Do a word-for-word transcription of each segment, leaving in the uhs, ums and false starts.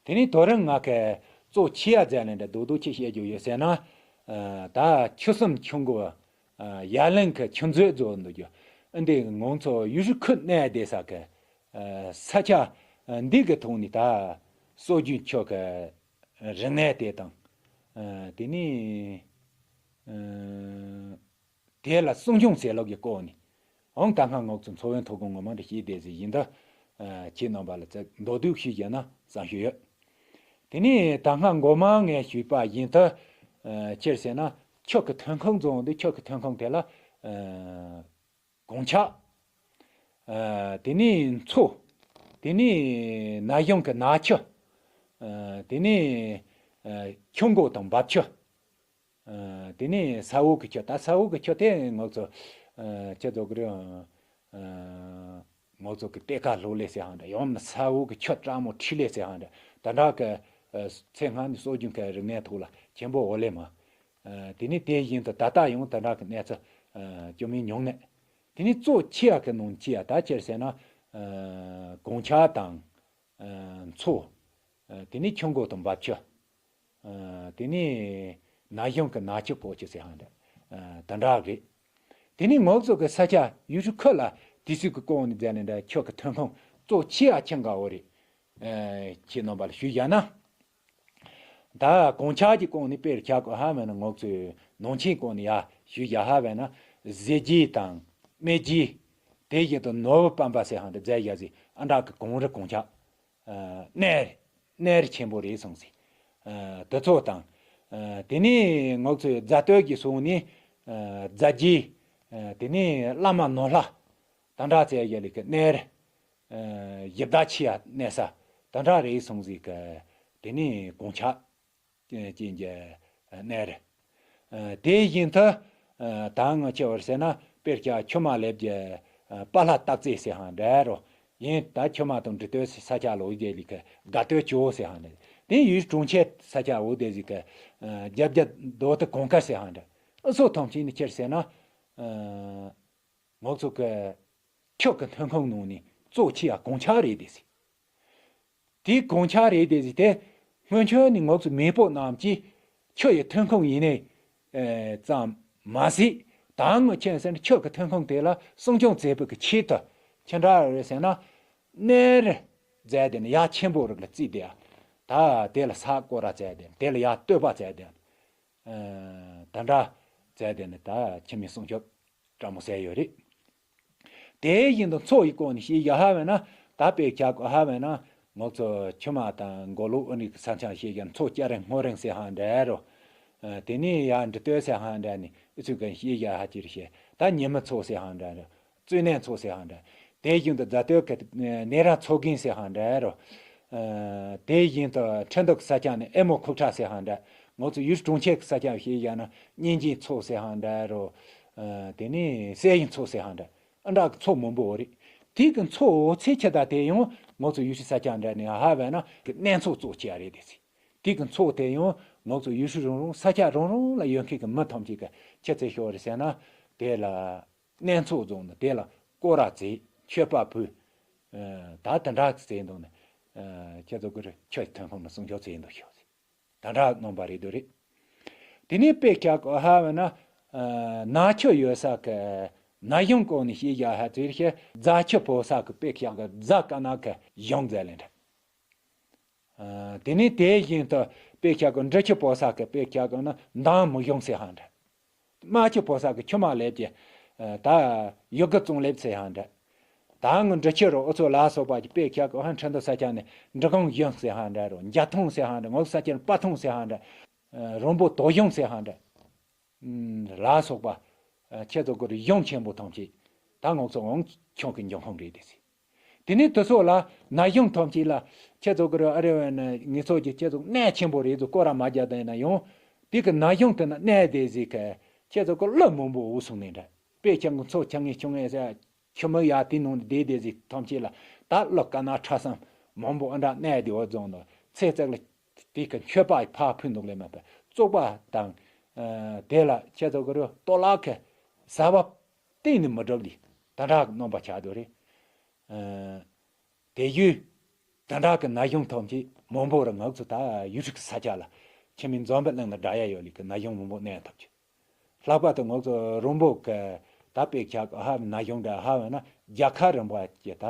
དེ་ནས་དོ་རིང་ང་གི་གཙོ་ཆེ་ཡ་མཛད་ལན་འདྲ་རྡོག་རྡོག་ཅིག་བཤད་རྒྱུ་ཡོད་ཟེར་ན། ཨ། ད་ཆུ་གསུམ་ཆུ་འགོ། ཨ། ཡ་གླིང་གི་ཆུ་མཛོད་བཟོ་འདུག་རྒྱུ། ཨ། འདི་ང་ཚོ་ཡུལ་ཤུལ་ཁུལ་གནས་བསྡད་ས་གི། ཨ། ས་ཆ། ཨ། འདི་གི་ཐོག་ནས་ད་སྲོལ་རྒྱུན་ཆོས་ཀྱི་རིག་གནས་དེ་དང་། ཨ། དེ་ནས། ཨ། དེ་ལ་སྲུང་སྐྱོང་བྱེད་ལུགས་ཀྱི་སྐོར་ནས། འོང་ད་སྔ་ངོག་ཚོ་འཚོ་བའི་ཐོ་གོང་ངོ་མ་འདྲ་བཤད་བསྡད་ཟིག་ཡིན་ད། ཨ། ཁྱེད་རྣམ་པ་ལ་ཚེ་མདོར་བསྡུས་ཤིག་བཤད་ན་བསམ་ཤེས་ཡོད། དེ་ནས་ད་སྔ་འགོ་མ་ངས་ཞུས་པ་ཡིན་ད། ཨ། ཅི་ཟེར་ན་ཆོས་ཀྱི་ཐོན་ཁུངས་བཟོ་འོང་དུས་ཆོས་ཀྱི་ཐོན་ཁུངས་དེ་ལ། ཨ། གོང་ཆག་ཨ། དེ་ནས་མཚོ། དེ་ནས་ན་གཞོན་གྱི་ནགས་ཆུ། ཨ། དེ་ནས། ཨ། ཆུ་འགོ་དང་འབབ་ཆུ། ཨ། དེ་ནས་ས་འོག་གི་ཆུ། ད་ས་འོག་གི་ཆུ་དེ་ང་ཚོ། ཨ། ཆུ་ཚོད་ཀྱི་རེད། ཨ། ང་ཚོ་གི་གཏེར་ཁ་ལྷོག་ལས་ཟེར་ཧང་འདྲ། ཡང་ན་ས་འོག་གི་ཆུ་སྤྲང་མོ་ཁྲིད་ལས་ཟེར་ཧང་འདྲ། ད་འདྲ་གི། ཨ། ཚེ་སྔ་ནས་སྲོལ་རྒྱུན་གྱི་རིག་གནས་ཐོག་ལ་ཆེན་པོ་འོ་ལེ་མ། ཨ། དེ་ནས་དེ་བཞིན་དུ་ད་ལྟ་ཡང་ད་འདྲ་གི་གནས་ཚུལ། ཨ། སྐྱོན་མིན་མྱོང་ནས། དེ་ནས་གཙོ་ཆེ་ཡག་གི་ནང་ཆེ་ཡག་ད་ཅི་ཟེར་ན། ཨ། གོང་ཆག་དང་། ཨ། མཚོ། ཨ། དེ་ནས་ཆུ་འགོ་དང་འབབ་ཆུ། ཨ། དེ་ནས་ན་གཞོན་གྱི་ནགས་ཆུ་ཕོག་ཆུ་ཟེར་ཧང་འདྲ། ཨ། དེ་འདྲ་རེད། དེ་ནས་ངོག་ཚོ་གི་ས་ཆ་ཡུལ་ཤུལ་ཁུལ་ལ་དུས་ཚོད་ཀྱི་སྐོར་ནས་མཛད་ནས་འདྲ་ཆོས་ཀྱི་ཐོན་ཁུངས་གཙོ་ཆེ་ཡག་ཆེ་འགའ་བོ་རེད། ཨ། ཁྱེད་རྣམ་པ་ལ་ཞུས་བཞག་ན། ད་གོང་ཆག་གི་སྐོར་ནས་དཔེར་ཆ་བཀོད་ཧ་བས་ན་ངོག་ཚོས་ནང་ཆེན་སྐོར་ནས་ཡ་ཞུས་བཞག་ཧ་བས་ན། གཟི་བརྗིད་དང་སྨད་རྒྱུད། དེ་བཞིན་དུ་ནོར་བུ་སྤམ་པ་ཟེར་ཧང་འདྲ་མཛད་བཞག་ཟིག་ཨ་འདྲ་གི་གོང་རི་གོང་ཆག་ཨ། གནས་རི། གནས་རི་ཆེན་པོ་རེད་གསུངས་ཟིག་ཨ། དེ་ཚོ་དང་། ཨ། དེ་ནས་ངོག་ཚོས་རྫ་སྟོད་ཀྱི་སོང་ནས། ཨ། རྫ་རྒྱུད། ཨ། དེ་ནས་བླ་མ་ནོར་ལྷ། ད་འདྲ་ཚེ་ཡ་ལི་གི་གནས་རི། ཨ། གཞི་བདག་ཆེ་ཡ་གནས་ས། ད་འདྲ་རེད་གསུངས་ཟིག་གི་དེ་ནས་གོང་ཆག་ཅན་གྱི་གནས་རེད། ཨ། དེ་བཞིན་དུ། ཨ། ད་ང་ཆེ་བར་ཟེར་ན་དཔེར་ཆ་ཆུ་མ་ལེབ་ཀྱི། ཨ། པ་ལྷ་སྟག་རྩེ་ཟེར་ཧང་འདྲ་རོ། ཡིན་ད་ཆུ་མ་དང་འབྲི་སྟོད་ས་ཆ་ལ་འོ་དེ་ལི་གི་དགའ་སྟོད་ཇོ་བོ་ཟེར་ཧང་འདྲ། དེ་ཡུལ་གྲོང་ཁྱེར་ས་ཆ་འོ་དེ་ཟིག་གི། ཨ། རྒྱབ་རྒྱབ་རྡོ་ཏི་གོང་དཀར་ཟེར་ཧང་འདྲ། ཨ། སོ་ཐམས་ཅད་ནི་ཁྱེར་ཟེར་ན། ཨ། ངོག་ཚོ་གི་ཆོས་ཀྱི་ཐོན་ཁུངས་ནང་ནས་གཙོ་ཆེ་ཡ་གོང་ཆག་རེད་དེ་ཟེར། དེ་གོང་ཆག་རེད་དེ་ཟེར་ཏེ། སྔོན་ཆད་ནས་ངོག་ཚོ་མེས་པོ་རྣམས་ཀྱིས་ཆོས་ཀྱི་ཐོན་ཁུངས་ཡིན་ནའི། ཨེ། ཙམ་མ་ཟད། ད་སྔོན་ཆད་ཟེར་ན་ཆོས་ཀྱི་ཐོན་ཁུངས་དེ་ལ་སྲུང་སྐྱོང་མཛད་པའི་གི་ཆེད་དུ་ཅི་འདྲ་རེད་ཟེར་ན། གནས་རི་མཛད་དེ་ནི་ཡ་ཆེན་པོ་རིགས་ལ་བརྩིས་ཏེ། ད་དེ་ལ་ས་སྐོར་ར་མཛད་དེ་དེ་ལ་ཡ་བསྟོད་པ་མཛད་དེ། ཨ། ད་འདྲ་མཛད་དེ་ནི་ད་ཁྱིམ་མི་སྲུང་སྐྱོབ་སྤྲང་མོ་ཟེར་ཡོད་རེད། དེ་བཞིན་དུ་མཚོ་ཡི་སྐོར་ནས་བཤད་ཡ་ཧ་བས་ན། ད་དཔེ་ཆ་གོ་ཧ་བས་ན། ངོག་ཚོ་ཆུ་མ་དང་མགོ་ལོག་ཨ་ནི་ས་ཆ་བཤད་ཡ་མཚོ་སྐྱ་རེངས་སྔོ་རེངས་ཟེར་ཧང་འདྲ་རོ། ཨ། དེ་ནས་ཡ་འབྲི་སྟོད་ཟེར་ཧང་འདྲ་ནི་ཨུ་ཚུགས་གན་བཤད་ཡ་ཧ་ཅིར་བཤད་ད་ཉི་མ་མཚོ་ཟེར་ཧང་འདྲ་རོ། བཙུན་ནས་མཚོ་ཟེར་ཧང་འདྲ། དེ་བཞིན་དུ་རྫ་སྟོད་ཀྱི་ནེ་ར་མཚོ་རྒན་ཟེར་ཧང་འདྲ་རོ། ཨ། དེ་བཞིན་དུ་ཁྲི་འདུག་ས་ཆ་ནི་ཨེ་མོ་ཁུག་ཁྲ་ཟེར་ཧང་འདྲ། ངོ་ཚོ་ཡུལ་གྲོང་ཁྱེར་གྱི་ས་ཆ་བཤད་ཡ་ན་གཉན་ཆེན་མཚོ་ཟེར་ཧང་འདྲ་རོ། ཨ། དེ་ནས་སྲས་ཡིན་མཚོ་ཟེར་ཧང་འདྲ། ཨ་འདྲ་གི་མཚོ་མང་པོ་རེད། དེ་གི་མཚོ་འོ་ཚེ་ཆེ་ད་དེ་ཡང་ངོ་ཚོ་ཡུལ་ཤུལ་ས་ཆ་འདྲ་ནས་ཧ་བས་ན་གི་གནས་མཚོ་གཙོ་ཆེ་རེད་དེ་ཚེ། དེ་གི་མཚོ་དེ་ཡང་ངོ་ཚོ་ཡུལ་ཤུལ་རང་རང་ས་ཆ་རང་རང་ལ་ཡོད་མཁན་གི་མི་ཐམས་ཅད་གི་ཁྱེད་ཚོས་ཤོར་རེད་ཟེར་ན། དེ་ལ་གནས་མཚོ་རྫོང་ནི་དེ་ལ་སྐོར་ར་བྱེད་མཆོད་པ་ཕུལ། ཨ། ད་དེ་འདྲ་བྱེད་འདུག་ནི། ཨ། ཁྱེད་ཚོ་གི་ཆོས་ཐོན་ཁུངས་ནི་སྲུང་སྐྱོབ་བྱེད་འདུག་ཤོག་ཟེར། དེ་འདྲ་གནང་བ་རེད་འདུག་རེད། དེ་ནས་དཔེ་ཆ་གོ་ཧ་བས་ན། ཨ། ནགས་ཆུ་ཡོད་ས་གི་ན་གཞོན་སྐོར་ནས་བཤད་ཡ་ཧ་ཚེ་རེ་ཤེ་རྫ་ཆུ་ཕོ་ས་གི་དཔེ་ཆ་གི་རྫ་དཀར་ནག་གི་གཞུང་མཛད་ལེ་འདྲ། ཨ། དེ་ནས་དེ་བཞིན་དུ་དཔེ་ཆ་གི་འབྲི་ཆུ་ཕོ་ས་གི་དཔེ་ཆ་གི་ན་མདང་མི་གཞུང་ཟེར་ཧང་འདྲ། རྨ་ཆུ་ཕོ་ས་གི་ཆུ་མ་ལེབ་ཀྱི། ཨ། ད་ཡུ་གུ་ཙུང་ལེབ་ཟེར་ཧང་འདྲ། ད་ངི་འབྲི་ཆུ་རུ་ཨུ་ཚོ་ལ་སོགས་པ་གི་དཔེ་ཆ་གི་ཧང་ཁྲི་འདུ་ས་ཆ་ནས་འབྲི་གུང་གཞུང་ཟེར་ཧང་འདྲ་རུ་འཇའ་ཐུང་ཟེར་ཧང་འདྲ། ངོ་ས་ཆ་ནས་དཔའ་ཐུང་ཟེར་ཧང་འདྲ། ཨ། རོང་པོ་དོ་གཞུང་ཟེར་ཧང་འདྲ། ཨ། ལ་སོགས་པ། ཨ། ཁྱེད་ཚོ་གི་རུ་གཞུང་ཆེན་པོ་ཐམས་ཅད་ད་ངོ་ཚོ་འོང་ཁྱོང་གི་འབྱུང་ཁུངས་རེད་དེ་ཟེར། དེ་ནས་དེ་ཚོ་ལ་ན་གཞུང་ཐམས་ཅད་ལ་ཁྱེད་ཚོ་གི་རུ་ཨ་རེ་བས་ན་ངེད་ཚོ་གི་ཁྱེད་ཚོ་གནས་ཆེན་པོ་རེད་ཚོ་སྐོར་ར་མ་རྒྱག་དང་ཡིན་ན་ཡང་། དེ་གི་ན་གཞུང་དེ་ན་གནས་དེ་ཟིག་གི་ཁྱེད་ཚོ་གི་ཀླུ་མང་པོ་འུ་སོང་ནས་འདྲ། དཔེ་ཆ་གི་མཚོ་ཆ་ངེས་ཆུང་ངེས་ཟེར། ཆུ་མིག་ཡ་དེ་ནང་བསྡད་བསྡད་ཟིག་ཐམས་ཅད་ལ་ད་ཀླུ་དཀར་ནག་ཁྲ་གསུམ་མང་པོ་ཨ་འདྲ་གནས་དེ་འུ་རྫོང་དུ་ཚེ་བརྩེགས་ལ་དེ་གི་མཆོད་པ་ཕར་ཕུལ་འདུག་ལས་མེད་པ་བཙོག་པ་དང་། ཨ། དེ་ལ་ཁྱེད་ཚོ་གི་རུ་ལྟོ་ལག་གི་ཟ་བ་གཏན་ནས་མི་འགྲུབ་ལི་ད་འདྲ་གནང་པ་ཆགས་འདུག་རེད། ཨ། དེ་ཡུལ། དེ་འདྲ་གི་ན་གཞོན་ཐམས་ཅད་མང་པོ་ར་ང་ཚོ་ད་ཡུལ་གྲུ་གི་ས་ཆ་ལ་ཁྱིམ་མི་འཛམ་བུ་གླིང་ལ་འདྲ་ཡ་ཡོད་ལི་གི་ན་གཞོན་མང་པོ་གནས་ཐུབ་ཀྱི། ལྷག་པར་དུ་ང་ཚོ་རོང་པོ་གི་ད་དཔེ་ཁྱག་ཧ་ན་གཞོན་འདྲ་ཧ་བ་ན་རྒྱལ་ཁབ་རིམ་པ་གི་ད་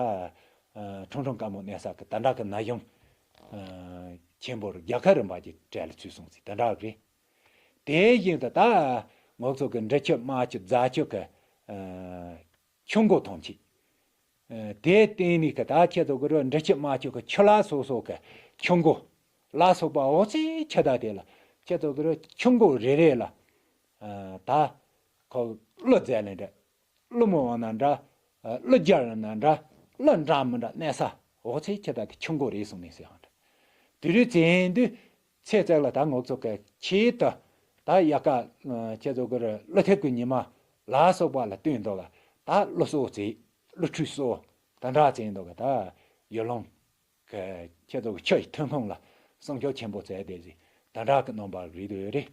ཁྲུང་ཁྲུང་དཀར་མོ་གནས་ས་གི་དེ་འདྲ་གི་ན་གཞོན་ཆེན་པོ་ར་རྒྱལ་ཁབ་རིམ་པ་གི་གྲས་ལ་ཚུད་སོང་ཟིག་དེ་འདྲ་རེད། དེ་བཞིན་དུ་ད་ང་ཚོ་གི་འབྲི་ཆུ་རྨ་ཆུ་རྫ་ཆུ་གི་ཆུ་མགོ་ཐམས་ཅད། ཨ། དེ་སྟེང་ནས་གི་ད་ཁྱེད་ཚོ་གི་རོ་འབྲི་ཆུ་རྨ་ཆུ་གི་ཆུ་ལ་སོ་སོ་གི་ཆུ་མགོ་ལ་སོགས་པ་འོ་ཚེ་ཆུ་ད་དེ་ལ་ཁྱེད་ཚོ་གི་རོ་ཆུ་མགོ་རེ་རེ་ལ། ཨ། ད་ཁོ་ཀླུ་རྫས་ལེན་འདྲ། ཀླུ་མོ་བ་ན་འདྲ། ཨ། ཀླུ་རྒྱལ་ན་འདྲ། ཀླུ་འདྲ་མི་འདྲ་གནས་ས་འོ་ཚེ་ཁྱེད་ད་དེ་ཆུ་མགོ་རེད་སོང་ནས་ཟེར་ཧང་འདྲ། དེ་རུ་ཚེ་འདི་ཚེ་བཙག་ལ་ད་ངོ་ཚོ་གི་ཆེད་དུ་ད་ཡ་ཀ་ཁྱེད་ཚོ་གི་རོ་ཀླུ་ཐེབས་གི་ཉི་མ་ལ་སོགས་པ་ལ་སྟོན་འདུག་ག་ད་ཀླུ་སོགས་ཚེ། ཀླུ་ཁྲུས་སོགས་དེ་འདྲ་བྱས་འདུག་ག་ད་ཡུལ་ལུང་གི་ཁྱེད་ཚོ་གི་ཆུ་ཡི་ཐོན་ཁུངས་ལ་སྲུང་སྐྱོབ་ཆེན་པོ་བྱས་ཏེ་ཟིག་དེ་འདྲ་གི་རྣམ་པ་རེད་འདུག་རེད།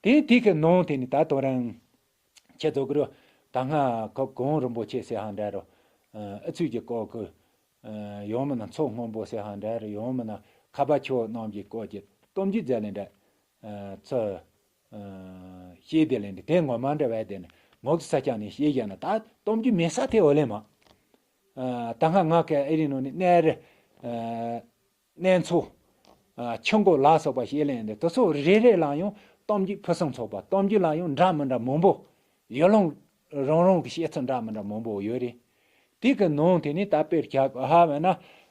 དེ་དེ་གི་ནང་དེ་ནི་ད་དོ་རང་ཁྱེད་ཚོ་གི་རུ་ད་སྔ་ཁོ་གོང་རིན་པོ་ཆེ་ཟེར་ཧ་འདྲ་རོ། ཨ། ཨུ་ཚུགས་ཀྱི་སྐོར་གི། ཨ། ཡང་མིན་ན་མཚོ་སྔོན་པོ་ཟེར་ཧ་འདྲ་རོ། ཡང་མིན་ན་ཁ་བ་ཆོས་རྣམས་ཀྱི་སྐོར་གྱི་གཏམ་རྒྱུད་མཛད་ལེ་འདྲ། ཨ། ཚུ། ཨ། བཤད་དེ་ལེ་འདི་དེ་ངོ་མ་འདྲ་བས་དེ་ནི་ངོ་གི་ས་ཆ་ནས་བཤད་བཞག་ན་ད་གཏམ་རྒྱུད་མེད་ས་དེ་འོ་ལེ་མ། ཨ། ད་སྔ་ང་གི་ཨེ་རི་ནང་ནས་གནས་རི། ཨ། གནས་མཚོ། ཨ། ཆུ་མགོ་ལ་སོགས་པ་བཤད་ལེ་འདི་དེ་ཚོ་རེ་རེ་ལ་ཡང་གཏམ་རྒྱུད་ཕུན་སུམ་ཚོགས་པ་གཏམ་རྒྱུད་ལ་ཡང་འདྲ་མི་འདྲ་མང་པོ། ཡུལ་ལུང་རང་རང་གི་བཤད་ཚུལ་འདྲ་མི་འདྲ་མང་པོ་ཡོད་རེད། དེ་གི་ནང་དེ་ནས་ད་དཔེར་བཞག་ཧ་བས་ན།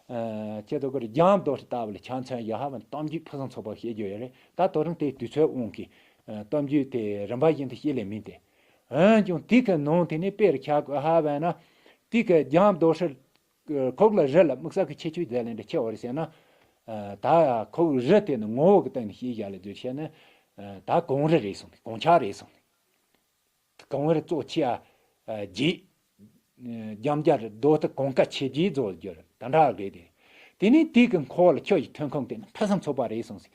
ཨ། ཁྱེད་ཚོ་གི་རྒྱང་རྡོ་ལྟ་བུ་ལ་ཆ་མཚོན་ཡོད་ཧ་བས་ན་གཏམ་རྒྱུད་ཕུན་སུམ་ཚོགས་པ་བཤད་རྒྱུ་ཡོད་རེད། ད་དོ་རང་དེ་དུས་ཚོད་དབང་གིས། ཨ། གཏམ་རྒྱུད་དེ་རིམ་པ་བཞིན་དུ་བཤད་ལེ་མིན་ཏེ། འོན་ཀྱང་དེ་གི་ནང་དེ་ནས་དཔེར་བཞག་ཧ་བས་ན། དེ་གི་རྒྱང་རྡོ་ཧྲིལ། ཁོག་ལ་རི་ལ་དམིགས་བསལ་གྱི་ཁྱད་ཆོས་མཛད་ལེ་འདྲ་ཆེ་བ་རེད་ཟེར་ན། ཨ། ད་ཁོག་རི་དེ་ནི་ངོ་བོ་གི་སྟེང་ནས་བཤད་བཞག་ལེ་དུས་བཤད་ན། ཨ། ད་གངས་རི་རེད་སོང་ནས་གངས་ཆག་རེད་སོང་ནས། གངས་རི་གཙོ་ཆེ་བ་བརྒྱད། རྒྱང་རྒྱ་རི་རྡོ་ཏི་གངས་ཀ་ཆེ་བརྒྱད་རྫོགས་རྒྱུ་རེད་ད་འདྲ་རེད་དེ། དེ་ནས་དེ་གི་འཁོར་ལ་ཆུ་ཡི་ཐོན་ཁུངས་དེ་ནི་ཕུན་སུམ་ཚོགས་པ་རེད་སོང་ཟིག་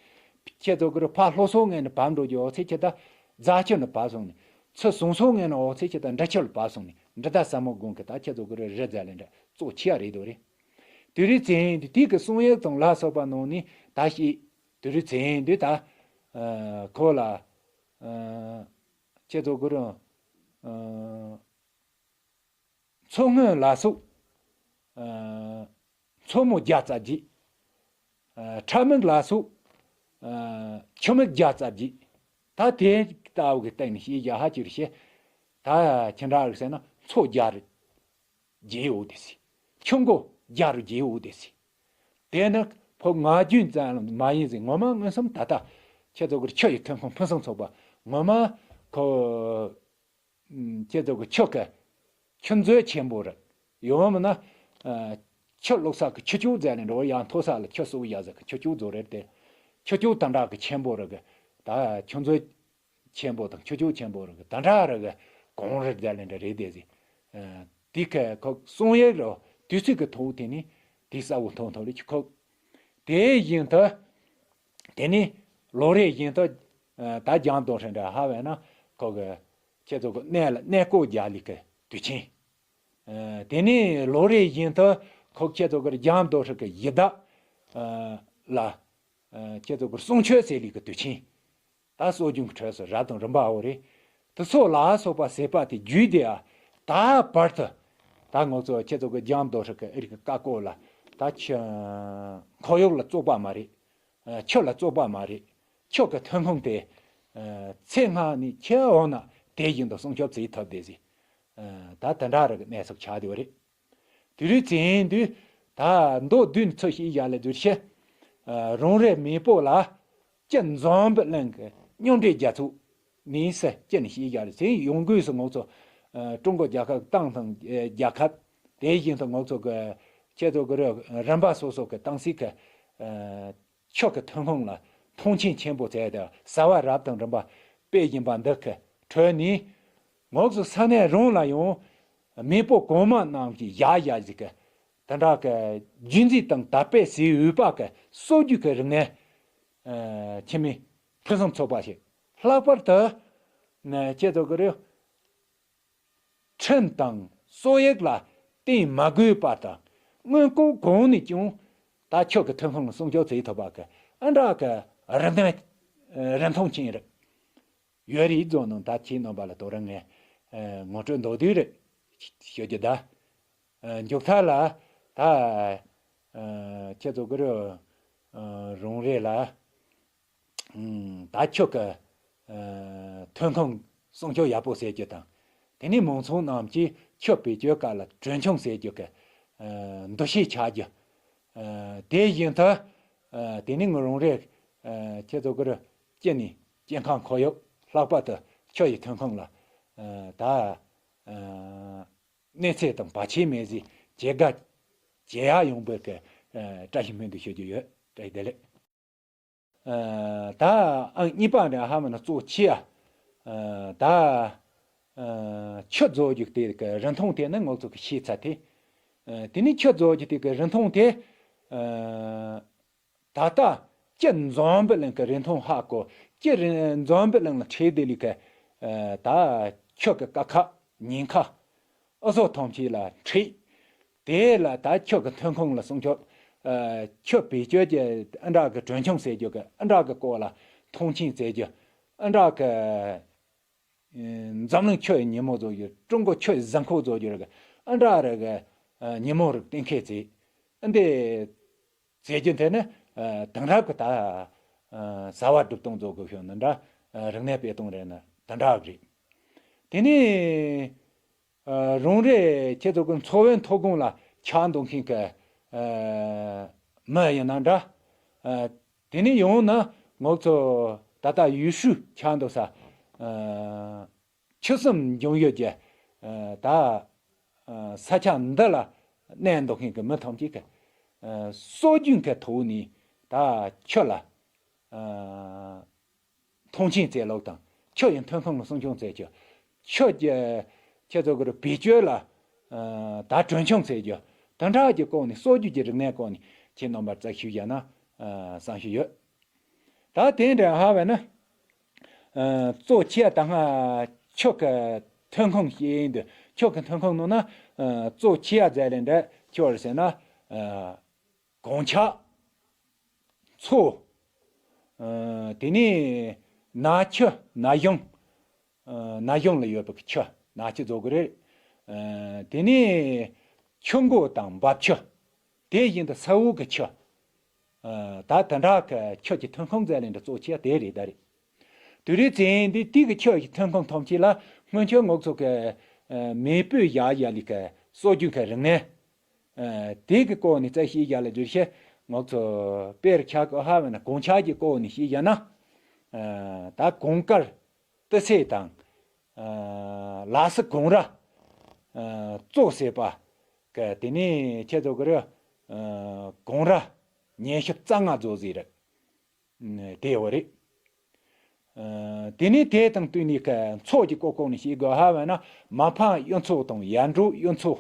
ཁྱེད་ཚོ་གི་རུ་ཕ་ལྷོ་སོག་ངན་ནས་བབས་འགྲོ་རྒྱུ་འོ་ཚེ་ཁྱེད་ད་རྫ་ཆུ་ནས་བབས་སོང་ནས། ཚུར་ཟུང་སོག་ངན་ནས་འོ་ཚེ་ཁྱེད་ད་འབྲི་ཆུ་ལ་བབས་སོང་ནས་འབྲི་ད་ཟལ་མོ་དགོན་གི་ད་ཁྱེད་ཚོ་གི་རུ་རི་རྫ་ལས་འདྲ་གཙོ་ཆེ་བ་རེད་དོ་རེད། དེ་རིང་ཚེ་འདི་དེ་གི་གསུང་ཡིག་དང་ལ་སོགས་པ་ནང་ནས་ད་ཤེས། དེ་རིང་ཚེ་འདི་ད་ཁོ་ལ། ཁྱེད་ཚོ་གི་རུ། མཚོ་སྔོན་ལ་སོགས། ཨ། མཚོ་མོ་བརྒྱ་རྩ་བརྒྱད། ཨ། ཁྲ་མིག་ལ་སོགས། ཨ། ཆུ་མིག་བརྒྱ་རྩ་བརྒྱད། ད་དེ་ལྟ་བུ་གི་སྟེང་ནས་ཤེས་བྱ་ཧ་ཅིར་ཤེས། ད་ཁྱེད་འདྲ་རིགས་ཟེར་ན་མཚོ་བརྒྱ་རུ་བརྒྱད་འོ་དེ་སི། ཆུ་མགོ་བརྒྱ་རུ་བརྒྱད་འོ་དེ་སི། དེ་ནི་ཕོ་ང་རྒྱུན་ཙམ་མ་ཡིན་ཟིན་ངོ་མ་མངོན་སུམ་ད་ལྟ་ཁྱེད་ཚོ་གི་ཆུ་ཡི་ཐོན་ཁུངས་ཕུན་སུམ་ཚོགས་པ་ངོ་མ་ཁོ། ཁྱེད་ཚོ་གི་ཆུ་གི་ཆུ་མཛོད་ཆེན་པོ་རེད། ཡོང་མིན་ན། ཨ། ཆུ་བླུགས་ས་གི་ཆུ་ཆུ་ཟེར་ནས་འགྲོ་ཡང་མཐོ་ས་ལ་ཆུ་སོ་ཡ་ཟེར་གི་ཆུ་ཆུ་ཟོ་རེད་དེ། ཆུ་ཆུ་དམ་དྲག་གི་ཆེན་པོ་རེད་གི། ད་ཆུ་མཛོད་ཆེན་པོ་དང་ཆུ་ཆུ་ཆེན་པོ་རེད་གི་དམ་དྲག་རེད་གི་གང་རེད་ཟེར་ནས་འདྲ་རེད་དེ་ཟེར། ཨ། དེ་གི་ཁོ་གསུང་ཡིག་རོ་དུས་ཚོད་གི་ཐོག་དེ་ནི་དེ་གསལ་བོ་མཐོང་ཐོག་ལ་ཆུ་ཁོ། དེ་བཞིན་དུ། དེ་ནི་ལོ་རེ་བཞིན་དུ། ཨ། ད་རྒྱང་རྡོ་ཧྲན་འདྲ་ཧ་བས་ན་ཁོ་གི་ཁྱེད་ཚོ་གི་གནས་ལ་གནས་སྐོར་རྒྱག་ལས་ཀྱི་དུས་ཆེན། ཨ། དེ་ནས་ལོ་རེ་བཞིན་དུ་ཁོ་ཁྱེད་ཚོ་གི་རྒྱང་རྡོ་ཧྲི་གི་ཡི་དྭགས། ཨ། ལ། ཨ། ཁྱེད་ཚོ་གི་གསུང་ཆོས་ཟེར་ལས་ཀྱི་དུས་ཆེན། ད་གསོ་སྦྱོང་གི་གྲས་སུ་རབ་དང་རིམ་པའོ་རེད། དེ་ཚོ་ལ་སོགས་པ་ཟེར་པ་དེ་བརྒྱུད་དེ་ཨ། ད་བར་དུ། ད་ང་ཚོ་ཁྱེད་ཚོ་གི་རྒྱང་རྡོ་ཧྲི་གི་ཨི་རིག་གི་བཀའ་བཀོད་ལ་ད་ཆུ། ཁོར་ཡུག་ལ་བཙོག་པ་མ་རེད། ཆུ་ལ་བཙོག་པ་མ་རེད། ཆུ་གི་ཐོན་ཁུངས་དེ། ཚེ་སྔ་ནས་ཁྱེད་འོ་ན་དེ་བཞིན་དུ་སྲུང་སྐྱོབ་བྱེད་ཐུབ་བསྡད་ཟིན། ད་དེ་འདྲ་རིགས་གནས་སུ་ཆགས་བསྡད་པ་རེད། དེ་རིང་ཚེ་འདི་ད་མདོ་བདུན་ཚོ་ཞིག་ཡ་ལ་བསྡུར་ཤེ། རང་རེ་མེས་པོ་ལ་སྤྱི་འཛམ་བུ་གླིང་གི་མཉམ་འབྲེལ་རྒྱལ་ཚོགས་ནས་སུ་སྤྱི་ནས་ཞིག་ཡ་ལ་ཚེ་ཡོང་དགོས་སུ་ང་ཚོ་ཀྲུང་གོ་རྒྱལ་ཁབ་ཏང་དང་རྒྱལ་ཁབ་དེ་བཞིན་དུ་ང་ཚོ་གི་ཁྱེད་ཚོ་གི་རིམ་པ་སོ་སོ་གི་ཏང་སྲིད་གི་ཆོས་ཀྱི་ཐོན་ཁུངས་ལ་མཐོང་ཆེན་ཆེན་པོ་བྱས་ཏེ་བྱ་བ་རབ་དང་རིམ་པ་སྤེལ་བཞིན་པ་འདི་གི་ཁྲོད་ནས་ངོགས་སུ་ས་གནས་རང་ལ་ཡང་མེས་པོ་གོང་མ་རྣམས་ཀྱིས་བཞག་བཞག་ཅིག་གི་དེ་འདྲ་གི་རྒྱུན་འཛིན་དང་དར་སྤེལ་བྱེད་འོས་པ་གི་སྲོལ་རྒྱུན་གྱི་རིག་གནས་ཁྱིམ་མི་ཕུན་སུམ་ཚོགས་པ་ཞིག་ལྷག་པར་དུ་ཁྱེད་ཚོ་གི་རེད། ཁྲིམས་དང་སྲོལ་ཡིག་ལ་བརྟེན་མ་དགོས་པར་དང་དངོས་ལྐོག་གང་ནས་ཀྱང་ ད་ཁྱོད་ཀྱི་ཐོན་ཁུངས་ལ་སྲུང་སྐྱོབ་བྱེད་ཐུབ་པ་གི་ཨ་འདྲ་གི་རིན་ཐང་རིན་ཐང་ཅན་རེད། ཡོད་རེད་བཟོ་ནང་ད་ཁྱེད་རྣམ་པ་ལ་དོ་རུང་ངས་ངོ་སྤྲོད་མདོར་བསྡུས་རེད་ཞུ་རྒྱུ་ད། མཇུག་མཐའ་ལ་ད་ཁྱེད་ཚོ་གི་རུ་རང་རེ་ལ། ད་ཁྱོད་ཀྱི་ཐོན་ཁུངས་སྲུང་སྐྱོབ་ཡག་པོ་བྱེད་རྒྱུ་དང་། དེ་ནས་མང་ཚོགས་རྣམས་ཀྱིས་ཁྱོད་བེད་སྤྱོད་སྐབས་ལ་གྲོན་ཆུང་བྱེད་རྒྱུ་གི་འདུ་ཤེས་ཆགས་རྒྱུ། དེ་བཞིན་དུ་དེ་ནས་ངུ་རང་རེ་ཁྱེད་ཚོ་གི་རུ་སྐྱེ་ནས་སྐྱེ་ཁམས་ཁོར་ཡུག་ལྷག་པར་དུ་ཁྱོད་ཀྱི་ཐོན་ཁུངས་ལ་ད་གནོད་འཚེ་དང་བར་ཆད་མེད་ཟེར་བྱེད་དགའ་བྱེད་ཡག་ཡོང་བའི་གི་བཀྲ་ཤིས་སྨོན་འདུན་ཞུ་རྒྱུ་ཡོད། བཀྲ་ཤིས་བདེ་ལེགས། ད་ཨང་གཉིས་པ་འདྲ་ཧ་མ་ན་གཙོ་ཆེ་ཨ། ད་ཆུ་བཟོ་རྒྱུ་དེ་གི་རིན་ཐང་དེ་ནི་ངོ་ཚོ་གི་ཤེས་ཚ་དེ། དེ་ནི་ཆུ་བཟོ་རྒྱུ་དེ་གི་རིན་ཐང་དེ། ད་ལྟ་ཅི་འཛམ་བུ་གླིང་གི་རིན་ཐང་ཧ་གོ་ཅི་རིན་འཛམ་བུ་གླིང་ལ་ཁྲལ་དེ་ལི་གི་ད་ཆུ་གི་ཀ་ཁ་ཉེན་ཁ། ཨུ་ཚོ་ཐམས་ཅད་ལ་ཁྲིད། དེ་ལ་ད་ཁྱོད་ཀྱི་ཐོན་ཁུངས་ལ་སྲུང་སྐྱོབ། ཨ། ཁྱོད་བེད་སྤྱོད་ཀྱི་ཨ་འདྲ་གི་གྲོན་ཆུང་ཟེར་རྒྱུ་གི་ཨ་འདྲ་གི་སྐོར་ལ་མཐོང་ཆེན་ཟེར་རྒྱུ། ཨ་འདྲ་གི་ཨ་འཛམ་གླིང་ཁྱོད་ཉིན་མོ་བཟོ་རྒྱུ། ཀྲུང་གོ་ཁྱོད་གཟའ་འཁོར་བཟོ་རྒྱུ་ར་གི་ཨ་འདྲ་ར་གི་ཨ་ཉིན་མོ་ར་གཏན་འཁེལ་ཟེར། ཨ་འདི་ཟེར་རྒྱུ་དེ་ནི་ཨ་དེང་རབས་ཀྱི་ད་ཨ་བྱ་བ་སྒྲུབ་སྟངས་བཟོ་དགོས་ཤོག་ནི་འདྲ། ཨ་རིག་གནས་སྤེལ་གཏོང་རེད་ན་དེ་འདྲ་གི་རེད། དེ་ནས། ཨ། རང་རེ་ཁྱེད་ཚོ་གི་འཚོ་བའི་མཐོ་སྒང་ལ་ཆགས་འདུག་མཁན་གྱི་ཨ་མི་ཡིན་ན་འདྲ། ཨ། དེ་ནས་ཡང་ན་ང་ཚོ་ད་ལྟ་ཡུལ་ཤུལ་ཆགས་འདུག་ས། ཨ། ཆུ་གསུམ་འབྱུང་ཡུལ་གྱི་ཨ་ད་ཨ་ས་ཆ་འདི་ལ་གནས་འདུག་མཁན་གྱི་མི་ཐམས་ཅད་ཀྱི་ཨ་སྲོལ་རྒྱུན་གྱི་ཐོག་ནས་ད་ཆུ་ལ་ཨ། མཐོང་ཆེན་བྱེད་ལུགས་དང་ཆུ་ཡི་ཐོན་ཁུངས་ལ་སྲུང་སྐྱོང་བྱེད་རྒྱུ། ཆུ་གི་ཁྱེད་ཚོ་གི་བེད་སྤྱོད་ལ་ཨ་ད་གྲོན་ཆུང་བྱེད་རྒྱུ། དེ་འདྲ་གི་སྐོར་ནས་སྲོལ་རྒྱུན་གྱི་རིག་གནས་སྐོར་ནས་ཁྱེད་རྣམ་པར་ཙག་ཞུ་བྱས་ན་ཨ་བསམ་ཞུ་ཡོད། ད་དེ་འདྲ་ཧ་བས་ན་ཨ་གཙོ་ཆེ་ད་སྔ་ཆུ་གི་ཐོན་ཁུངས་ཞིག་ཡིན་དུས་ཆུ་གི་ཐོན་ཁུངས་ནང་ན་ཨ་གཙོ་ཆེ་ཡ་མཛད་ལས་འདྲ་ཆུ་བར་ཟེར་ན་ཨ། གངས་ཆག་མཚོ། ཨ། དེ་ནས་ན་ཆུ་ན་གཞུང་། ཨ། ན་གཞུང་ལ་ཡོད་པའི་ཆུ་ན་ཆུ་བཟོ་གི་རེད། ཨ། དེ་ནས་ཆུ་མགོ་དང་འབབ་ཆུ། དེ་བཞིན་དུ་ས་འོག་གི་ཆུ། ཨ། ད་དེ་འདྲ་གི་ཆུ་གི་ཐོན་ཁུངས་ཟེར་ལེན་འདྲ་གཙོ་ཆེ་དེ་རེད་ད་རེད། དེ་རེད་ཙང་འདི་དེ་གི་ཆུ་གི་ཐོན་ཁུངས་ཐམས་ཅད་ལ་སྔོན་ཆད་ངོ་ཚོ་གི་ཨ། མེས་པོས་བཞག་ཡ་ལི་གི་སྲོལ་རྒྱུན་གི་རིག་གནས། ཨ། དེ་གི་སྐོར་ནས་རྩད་ཞིབ་བྱས་ལ་བསྡུར་ཤེས་ང་ཚོ་དཔེར་ཆ་གི་ཧ་བ་ན་གངས་ཆག་གི་སྐོར་ནས་ཤེས་བྱ་ན། ཨ། ད་གངས་དཀར་ཏི་སེ་དང་། ཨ། ལ་སི་གངས་ར། ཨ། གཙོ་བྱས་པ། ག་དེ་ནས་ཁྱེད་ཚོ་གི་རུ། ཨ། གངས་ར་ཉིན་ཞག་རྩ་ལྔ་བཟོ་ཟིག་རེད། དེ་ཡོད་རེད། ཨ། དེ་ནས་དེ་དང་བསྟུན་ནས་ཀ་མཚོ་གི་ཀོ་ཀོ་ནས་ཤེས་དགོས་ཧ་བ་ན་མ་ཕམ་གཡུ་མཚོ་དང་ཡར་འབྲོག་གཡུ་མཚོ།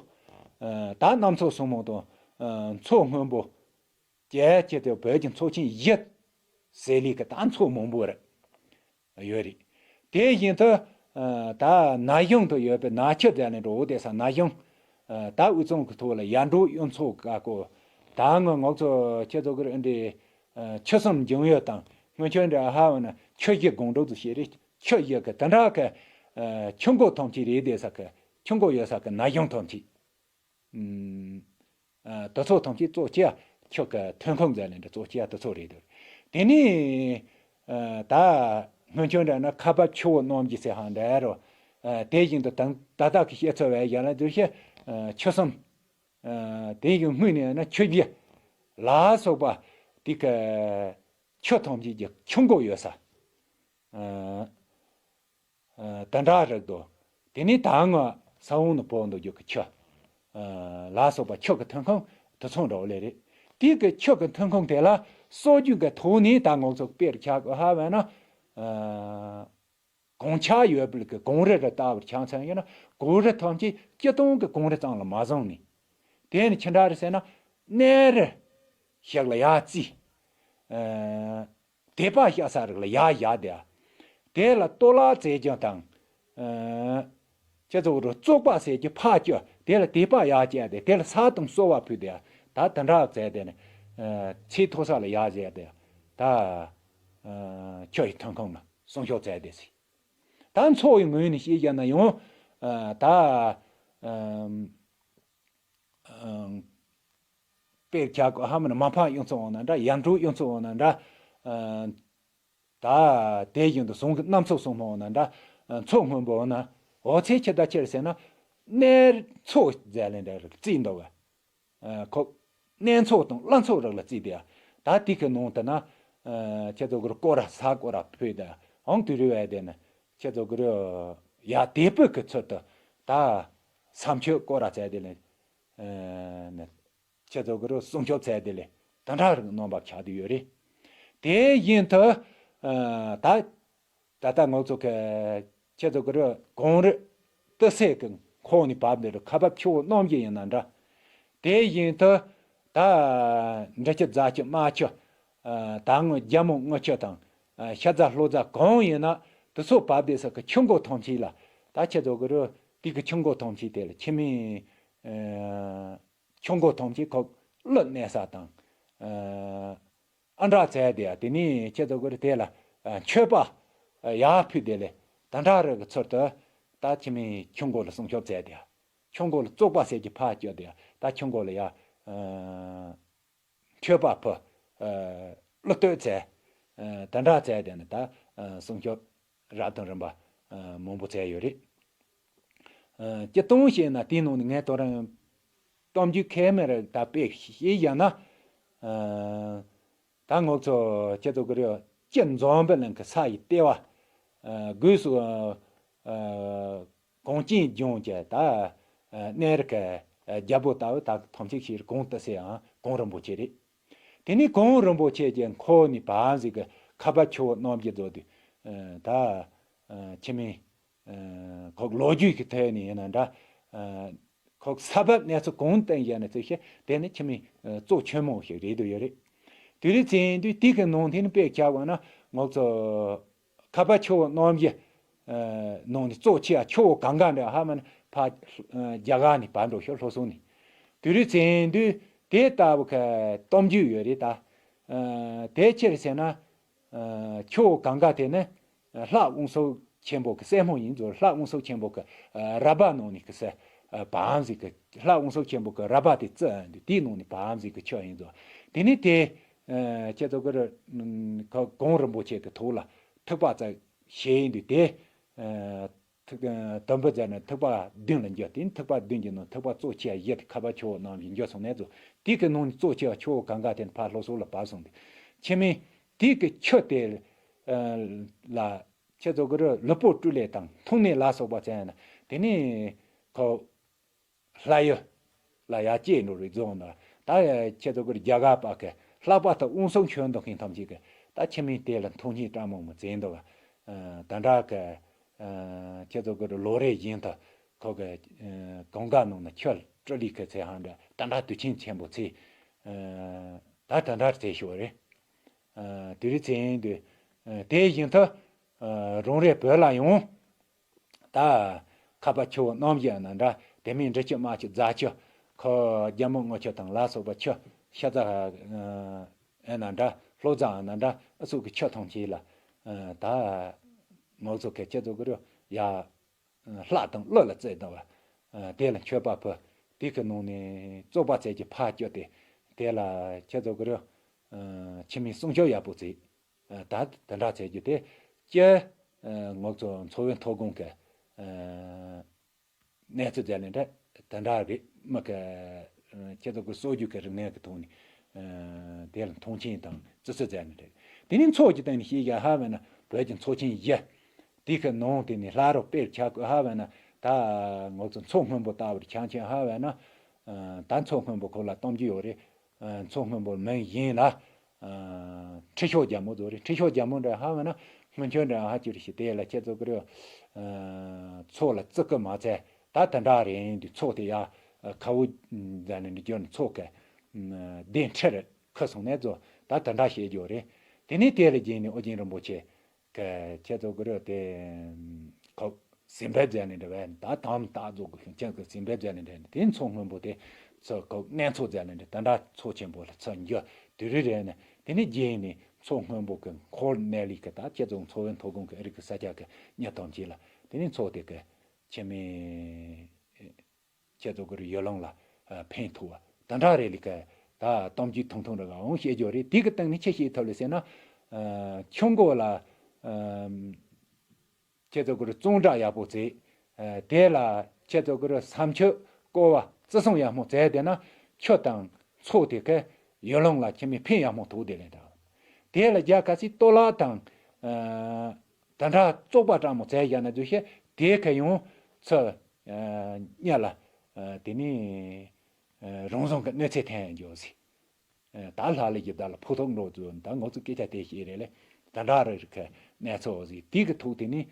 ཨ། ད་གནམ་མཚོ་སྲུང་མོ་དང་། ཨ། མཚོ་སྔོན་པོ། བཅས་ཁྱེད་དེ་བོད་ཀྱི་མཚོ་ཆེན་བཞི་ཟེར་ལས་ཀ་ད་མཚོ་མང་པོ་རེད། ཡོད་རེད། དེ་བཞིན་དུ། ཨ། ད་ན་གཞུང་དུ་ཡོད་པའི་ན་ཆུ་ཟེར་ནས་འགྲོ་འོ་དེ་ས་ན་གཞུང་། ཨ། ད་དབུས་གཙང་གི་ཐོག་ལ་ཡར་འབྲོག་གཡུ་མཚོ་བཀའ་བསྒོ། ད་ང་ང་ཚོ་ཁྱེད་ཚོ་གི་འདི། ཨ། ཆུ་གསུམ་འབྱུང་ཡུལ་དང་སྔོན་ཆད་འདྲ་ཧ་བ་ན་ཆུ་བཞི་སྒང་དྲུག་ཏུ་ཤེས་རེད། ཆུ་བཞི་གི་དེ་འདྲ་གི། ཨ། ཆུ་མགོ་ཐམས་ཅད་རེད་དེ་ས་གི་ཆུ་མགོ་ཡོད་ས་གི་ན་གཞུང་ཐམས་ཅད། ཨ། དེ་ཚོ་ཐམས་ཅད་གཙོ་ཆེ་ཆུ་གི་ཐོན་ཁུངས་ཟེར་ལེན་འདྲ་གཙོ་ཆེ་དེ་ཚོ་རེད་འདུག་དེ་ནས། ཨ། ད་སྔོན་ཆད་འདྲ་ན་ཁ་འབབ་ཆུ་བོ་གནམ་གྱི་ཟེར་ཧང་འདྲ་རོ། ཨ། དེ་བཞིན་དུ་ད་ད་ལྟ་གི་བཤད་ཚུལ་བས་ཡང་ན་བསྡུར་ཤེས། ཨ། ཆུ་གསུམ། ཨ། དེ་ཡི་སྔོན་ནས་ན་ཆུ་བཞི་ལ་སོགས་པ་དེ་གི་ཆུ་ཐམས་ཅད་ཀྱི་ཆུ་མགོ་ཡོད་ས། ཨ། ཨ། དེ་འདྲ་རེད་དོ། དེ་ནས་ད་ང་ས་འོག་ནས་བོར་འདུག་རྒྱུ་གི་ཆུ། ཨ། ལ་སོགས་པ་ཆུ་གི་ཐོན་ཁུངས་དེ་ཚོ་འདྲ་བོ་ལས་རེད། དེ་གི་ཆུ་གི་ཐོན་ཁུངས་དེ་ལ་སྲོལ་རྒྱུན་གི་ཐོག་ནས་ད་ང་ཚོ་དཔེར་ཆ་གི་ཧ་བ་ན། ཨ། གངས་ཆག་ཡོད་པའི་གི་གངས་རི་རུ་ལྟ་བུར་ཆ་མཚོན་ཡིན་ན་གངས་རི་ཐམས་ཅད་སྤྱིར་བཏང་གི་གངས་རི་ཙམ་ལ་མ་བཟུང་ནས། དེ་ནི་ཅི་འདྲ་རེད་ཟེར་ན། གནས་རི་ཞིག་ལ་ཡར་བརྩིས། ཨ། དད་པ་བཞག་ས་རིགས་ལ་ཡར་བཞག་དེ། དེ་ལ་གཏོར་བརླག་བྱེད་རྒྱུ་དང་། ཨ། ཁྱེད་ཚོ་རུ་བཙོག་པ་ཟེར་རྒྱུ་ཕར་བཅོས་དེ་ལ་དད་པ་ཡར་བསྐྱལ་ཏེ་དེ་ལ་གསེར་དང་གསོལ་བ་ཕུལ་ཏེ་ད་དེ་འདྲ་བྱས་ཏེ་ནི། ཚེ་མཐོ་ས་ལ་ཡར་བཞག་སྟེ་ད་ཆུ་ཡི་ཐོན་ཁུངས་ལ་སྲུང་སྐྱོབ་བྱས་ཏེ་ཟིག་ད་མཚོ་ཡི་ངོས་ནས་བཤད་བཞག་ན་ཡང་ད་དཔེར་ཆ་ག་ཧ་མ་ན་མ་ཕམ་གཡུ་མཚོ་འོང་ན་འདྲ། ཡར་འབྲོག་གཡུ་མཚོ་འོང་ན་འདྲ། ད་དེ་བཞིན་དུ་ཟུང་གི་གནམ་མཚོ་སྲུང་མ་འོང་ན་འདྲ། མཚོ་སྔོན་པོ་འོང་ན་འོ་ཚེ་ཁྱི་ད་ཁྱེར་ཟེར་ན་གནས་མཚོ་རྫས་ལས་འདྲ་རིགས་རྩིས་འདུག་ག་ཁོ་གནས་མཚོ་དང་བླ་མཚོ་རིགས་ལ་རྩིས་དེ་ད་དེ་གི་ནང་དུ་ན་ཁྱེད་ཚོ་གི་སྐོར་ར་ས་སྐོར་ར་ཕུད་དེ་འོང་དུས་རི་བས་དེ་ནི་ཁྱེད་ཚོ་གི་རི་ཡ་དེ་སྤུ་གི་ཚུལ་དུ་ད་ས་མཆོད་སྐོར་ར་བཙལ་དེ་ལས། ཁྱེད་ཚོ་གི་རུ་སྲུང་སྐྱོབ་ཚད་དེ་ལས་དེ་འདྲ་རིགས་རྣམ་པ་ཆགས་བསྡད་ཡོད་རེད། དེ་བཞིན་དུ་ད་ད་ལྟ་ང་ཚོ་གི་ཁྱེད་ཚོ་གི་རུ་གངས་རི་ཏི་སེ་གི་ཁོག་ནས་བབས་འདི་རུ་ཁ་འབབ་ཆུ་བོ་རྣམ་བཞི་ཡིན་ན་འདྲ། དེ་བཞིན་དུ་ད་འབྲི་ཆུ་རྫ་ཆུ་རྨ་ཆུ་ད་སྔོན་རྒྱལ་མོ་རྔུལ་ཆུ་དང་ཤ་རྫ་ལྷོ་རྫ་གང་ཡིན་ན་དེ་ཚོ་བབས་བསྡད་ས་གི་ཆུ་མགོ་ཐམས་ཅད་ལ་ད་ཁྱེད་ཚོ་གི་རུ་དེ་གི་ཆུ་མགོ་ཐམས་ཅད་དེ་ལ་ཁྱིམ་མི། ཆུ་མགོ་ཐམས་ཅད་ཁོ་གླུ་གནས་ས་དང་། ཨ་འདྲ་བཙལ་དེ་དེ་ནས་ཁྱེད་ཚོ་གི་དེ་ལ་མཆོད་པ་ཡར་ཕུལ་དེ་ལས་ད་འདྲ་རེ་གི་ཚུལ་དུ་ད་ཁྱིམ་མི་ཆུ་མགོ་ལ་སྲུང་སྐྱོབ་བཙལ་དེ་ཆུ་མགོ་ལ་བཙོག་པ་ཟེར་གྱི་ཕར་བསྐྱོད་དེ་ད་ཆུ་མགོ་ལ་ཡ་མཆོད་པ་ཕུལ། གླུ་བསྟོད་བཙལ། ད་འདྲ་བཙལ་དེ་ནི་ད་སྲུང་སྐྱོབ་རབ་དང་རིམ་པ་མང་པོ་བཙལ་ཡོད་རེད། སྤྱིར་བཏང་བཤད་ན་དེའི་ནང་ནས་ངས་དོ་རང་གཏམ་རྒྱུད་ཁེ་མེ་ར་ད་དཔེ་བཤད་ཡ་ན། ད་ང་ཚོ་ཁྱེད་ཚོ་གི་རེད་སྤྱི་འཛམ་བུ་གླིང་གི་ས་ཡི་ལྟེ་བ། སྒོས་སུ་གངས་ཅན་ལྗོངས་ཀྱི་ད་གནས་རི་གི་རྒྱལ་པོ་ལྟ་བུ་ད་ཐམས་ཅད་ཤེས་རིག་གངས་ཏི་སེའམ་གངས་རིན་པོ་ཆེ་རེད། དེ་ནས་གངས་རིན་པོ་ཆེ་གྱི་འཁོར་ནས་བབས་ཟིག་གི་ཁ་བ་ཆུ་བོ་རྣམ་བཞི་རྫོགས་དུས་ད་ཁྱིམ་མི། ཁོག་ལོ་རྒྱུས་ཀྱི་ཐད་ནས་ཡིན་ན་འདྲ། ཁོག་ས་བབ་གནས་ཚུལ་གང་བསྟན་ཡ་ན་ཚེ་ཤེ་དེ་ནི་ཁྱིམ་མི་གཙོ་ཆེན་མོ་ཞིག་རེད་འདུག་ཡོད་རེད། དེ་རིང་ཚེ་འདུས་དེ་གི་ནང་དེ་ནི་དཔེ་ཆ་བ་ན་ང་ཚོ་ཁ་བ་ཆུ་བོ་རྣམ་བཞི་ནང་ནས་གཙོ་ཆེ་བ་ཆུ་བོ་གངྒཱ་འདྲ་ཧ་མ་ནི་ཕ་རྒྱ་གར་ནས་བབས་འགྲོ་ཤོག་ལྷོ་སོང་ནས། དེ་རིང་ཚེ་འདུས་དེ་ལྟ་བུ་གི་གཏམ་རྒྱུད་ཡོད་རེད་ད། དེ་ཕྱིར་ཟེར་ན། ཆུ་བོ་གངྒཱ་དེ་ནི་ལྷ་དབང་ཕྱུག་ཆེན་པོ་གི་སྲས་མོ་ཡིན་ཙང་ལྷ་དབང་ཕྱུག་ཆེན་པོ་གི་རལ་པ་ནང་ནས་གི་སྲས་བབས་ཟིག་གི་ལྷ་དབང་ཕྱུག་ཆེན་པོ་གི་རལ་པ་དེ་བཙུགས་འདུག་དེའི་ནང་ནས་བབས་ཟིག་གི་ཆུ་ཡིན་ཙང་དེ་ནི་དེ་ཁྱེད་ཚོ་གི་གངས་རིན་པོ་ཆེ་གི་ཐོག་ལ་ཐིགས་པ་བཙུགས་བྱས་འདུག་དེ། ཐིགས། དུམ་བུ་བཙུགས་ནས་ཐིགས་པ་བདུན་ལ་འགྱུར། དེ་ནི་ཐིགས་པ་བདུན་གྱི་ནང་ཐིགས་པ་གཙོ་ཆེ་བ་བཞི་དེ་ཁ་བ་ཆུ་བོ་རྣམ་བཞི་འགྱུར་སོང་ནས་ཚུ། དེ་གི་ནང་ནས་གཙོ་ཆེ་བ་ཆུ་བོ་གངྒཱ་དེ་ནི་ཕར་ལྷོ་ཕྱོགས་ལ་བབས་སོང་སྟེ། ཁྱིམ་མི་དེ་གི་ཆུ་དེ་ལ་ཁྱེད་ཚོ་གི་རུ་ལུས་པོ་བཀྲུ་ལས་དང་འཐུང་ནས་ལ་སོགས་པ་བཙལ་ན་དེ་ནི་ཁོ། ལྷ་ཡུལ་ལ་ཡར་སྐྱེས་འགྲོ་རེད་རྫོང་ན་ད་ཁྱེད་ཚོ་གི་རྒྱ་གར་པ་གི་ལྷག་པར་དུ་དབང་ཕྱུག་ཁྱོན་བསྡོམས་མཁན་ཐམས་ཅད་གི་ད་ཁྱིམ་མི་དེ་ལ་མཐོང་ཆེན་སྤྲང་མོ་མོ་བཙལ་འདུག་ད་འདྲ་གི་ཁྱེད་ཚོ་གི་ལོ་རེ་བཞིན་དུ་ཁོ་གི་གངྒཱ་ནང་ན་ཆུ་བཀྲུ་ལས་གི་ཚེ་ཧང་འདྲ་ད་འདྲ་དུས་ཆེན་ཆེན་པོ་ཚེ་ད་ད་འདྲ་ཚེ་ཤོར་རེད། དེ་རིང་ཚེ་ཡིན་དུས་དེ་བཞིན་དུ་རང་རེ་བོད་ལ་ཡང་། ད་ཁ་བ་ཆུ་བོ་རྣམ་བཞི་ན་འདྲ། དེ་མིན་འབྲི་ཆུ་རྨ་ཆུ་རྫ་ཆུ། ཁོ་རྒྱལ་མོ་རྔུལ་ཆུ་དང་ལ་སོགས་པ་ཆུ། ཤ་རྫ་ཨེ་ན་འདྲ། ལྷོ་རྫ་ཨ་ན་འདྲ། ཨ་སོགས་ཀྱི་ཆུ་ཐམས་ཅད་ལ་ད་ང་ཚོ་གི་ཁྱེད་ཚོ་གི་རུ་ཡ་ལྷ་དང་ཀླུ་ལ་བརྩེ་ད་བ། དེ་ལ་མཆོད་པ་ཕུལ། དེ་གི་ནང་ནས་བཙོག་པ་བཙལ་གྱི་ཕར་བསྐྱོད་དེ། དེ་ལ་ཁྱེད་ཚོ་གི་རུ་ཁྱིམ་མི་སྲུང་སྐྱོབ་ཡག་པོ་བྱེད། ད་དེ་འདྲ་བྱེད་རྒྱུ་དེ་སྤྱིར་ང་ཚོ་མཚོ་བོད་མཐོ་སྒང་གི་གནས་ཚུལ་མཛད་ནས་འདྲ་དེ་འདྲ་རེད། མི་གི་ཁྱེད་ཚོ་གི་སྲོལ་རྒྱུན་གི་རིག་གནས་ཀྱི་ཐོག་ནས་དེ་ལ་མཐོང་ཆེན་དང་བརྩི་སྲུང་མཛད་ནས་རེད། དེ་ནས་མཚོ་གི་སྟེང་ནས་བཤད་བཞག་ཧ་བས་ན་བོད་ཀྱི་མཚོ་ཆེན་བཞི་དེ་གི་ནང་དེ་ནས་ལྷ་རུ་དཔེར་ཆ་བཀོད་ཧ་བས་ན་ད་ང་ཚོ་མཚོ་སྔོན་པོ་ལྟ་བུར་ཆ་མཁན་ཧ་བས་ན་ད་མཚོ་སྔོན་པོ་ཁོ་ལ་གཏམ་རྒྱུད་ཡོད་རེད། མཚོ་སྔོན་པོ་མིང་གཞན་ལ། ཁྲི་ཤོར་རྒྱལ་མོ་ཚོ་རེད། ཁྲི་ཤོར་རྒྱལ་མོ་འདྲ་ཧ་བ་ན་སྔོན་ཆད་འདྲ་ཧ་ཅིར་ཞིག་དེ་ལ་ཁྱེད་ཚོ་གི་རེད། མཚོ་ལ་བརྩི་གི་མ་ཚད་ད་དེ་འདྲ་རེད་འདུག་མཚོ་དེ་ཡ་ཁ་བོ་མཛད་ནས་འདི་རྒྱུ་ནི་མཚོ་གི་གདན་ཁྲི་རེད་ཁུ་སོང་ནས་ཚོ་ད་དེ་འདྲ་བཤད་རྒྱུ་རེད། དེ་ནས་དེ་ལ་རྗེས་ནས་ཨོ་རྒྱན་རིན་པོ་ཆེ། ཁྱེད་ཚོ་གི་རེད་དེ། ཁོ་སྲིད་འབེབས་མཛད་ནས་འདྲ་བས་ད་དམ་བཏགས་རྫོགས་ཀྱི་ཤིང་ཆེན་གྱི་སྲིད་འབེབས་མཛད་ནས་འདྲ་དེ་མཚོ་སྔོན་པོ་དེ་ཚོ་ཁོ་གནས་མཚོ་མཛད་ནས་འདྲ་ད་འདྲ་མཚོ་ཆེན་པོ་ལ་ཚུར་འགྱུར་ དེ་རིང་རེད་ནས་དེ་ནས་རྗེས་ནས་མཚོ་སྔོན་པོ་གི་འཁོར་གནས་ལུགས་ཀྱི་ད་ཁྱེད་ཚོ་མཚོ་བོད་མཐོ་སྒང་གི་ཨ་རི་གི་ས་ཆ་གི་མྱི་ཐམས་ཅད་ལ་དེ་ནས་མཚོ་དེ་གི་ཁྱིམ་མི། ཁྱེད་ཚོ་གི་ཡུལ་ལུང་ལ་ཕན་ཐོགས་པ་དེ་འདྲ་རེད་ལི་ཀ། ད་གཏམ་རྒྱུད་ཐུང་ཐུང་རེ་ག་འོང་བཤད་རྒྱུ་རེད། དེ་གི་སྟེང་ནས་ཆི་ཤེས་ཐུབ་ལེ་ཟེར་ན། ཆུ་མགོ་ལ་ཁྱེད་ཚོ་གི་གཙང་སྦྲ་ཡག་པོ་བྱས། དེ་ལ་ཁྱེད་ཚོ་གི་ཟམ་ཆུ་བརྐོ་བ་བརྩི་སྲུང་ཡག་མོ་བྱས་བསྡད་ན་ཆུ་དང་མཚོ་དེ་གི་ཡུལ་ལུང་ལ་ཁྱིམ་མི་ཕན་ཡག་མོ་ཐོགས་བསྡད་ལེ་འདྲ། དེ་ལ་རྒྱ་ག་ཚོད་གཏོར་བརླག་དང་། དེ་འདྲ་བཙོག་པ་སྤྲང་མོ་བྱས་བཞག་ན་འདུག་ཤེ། དེ་གི་ཡང་ཚུར། གཉིས་ལ། དེ་ནས། རང་བཟང་གི་གནོད་འཚེ་ཐོན་འགྱོ་ཟིག། ད་ལྷ་ལ་ཡི་བདག་ལ་ཕོ་ཐོག་འགྲོ་ཚུལ་ད་ང་ཚོ་སྐད་ཆ་དེ་བཤད་རེད་ལེ། ད་འདྲ་རེ་རིགས་གནས་ཚུལ་ཟིག་དེ་གི་ཐོག་དེ་ནས།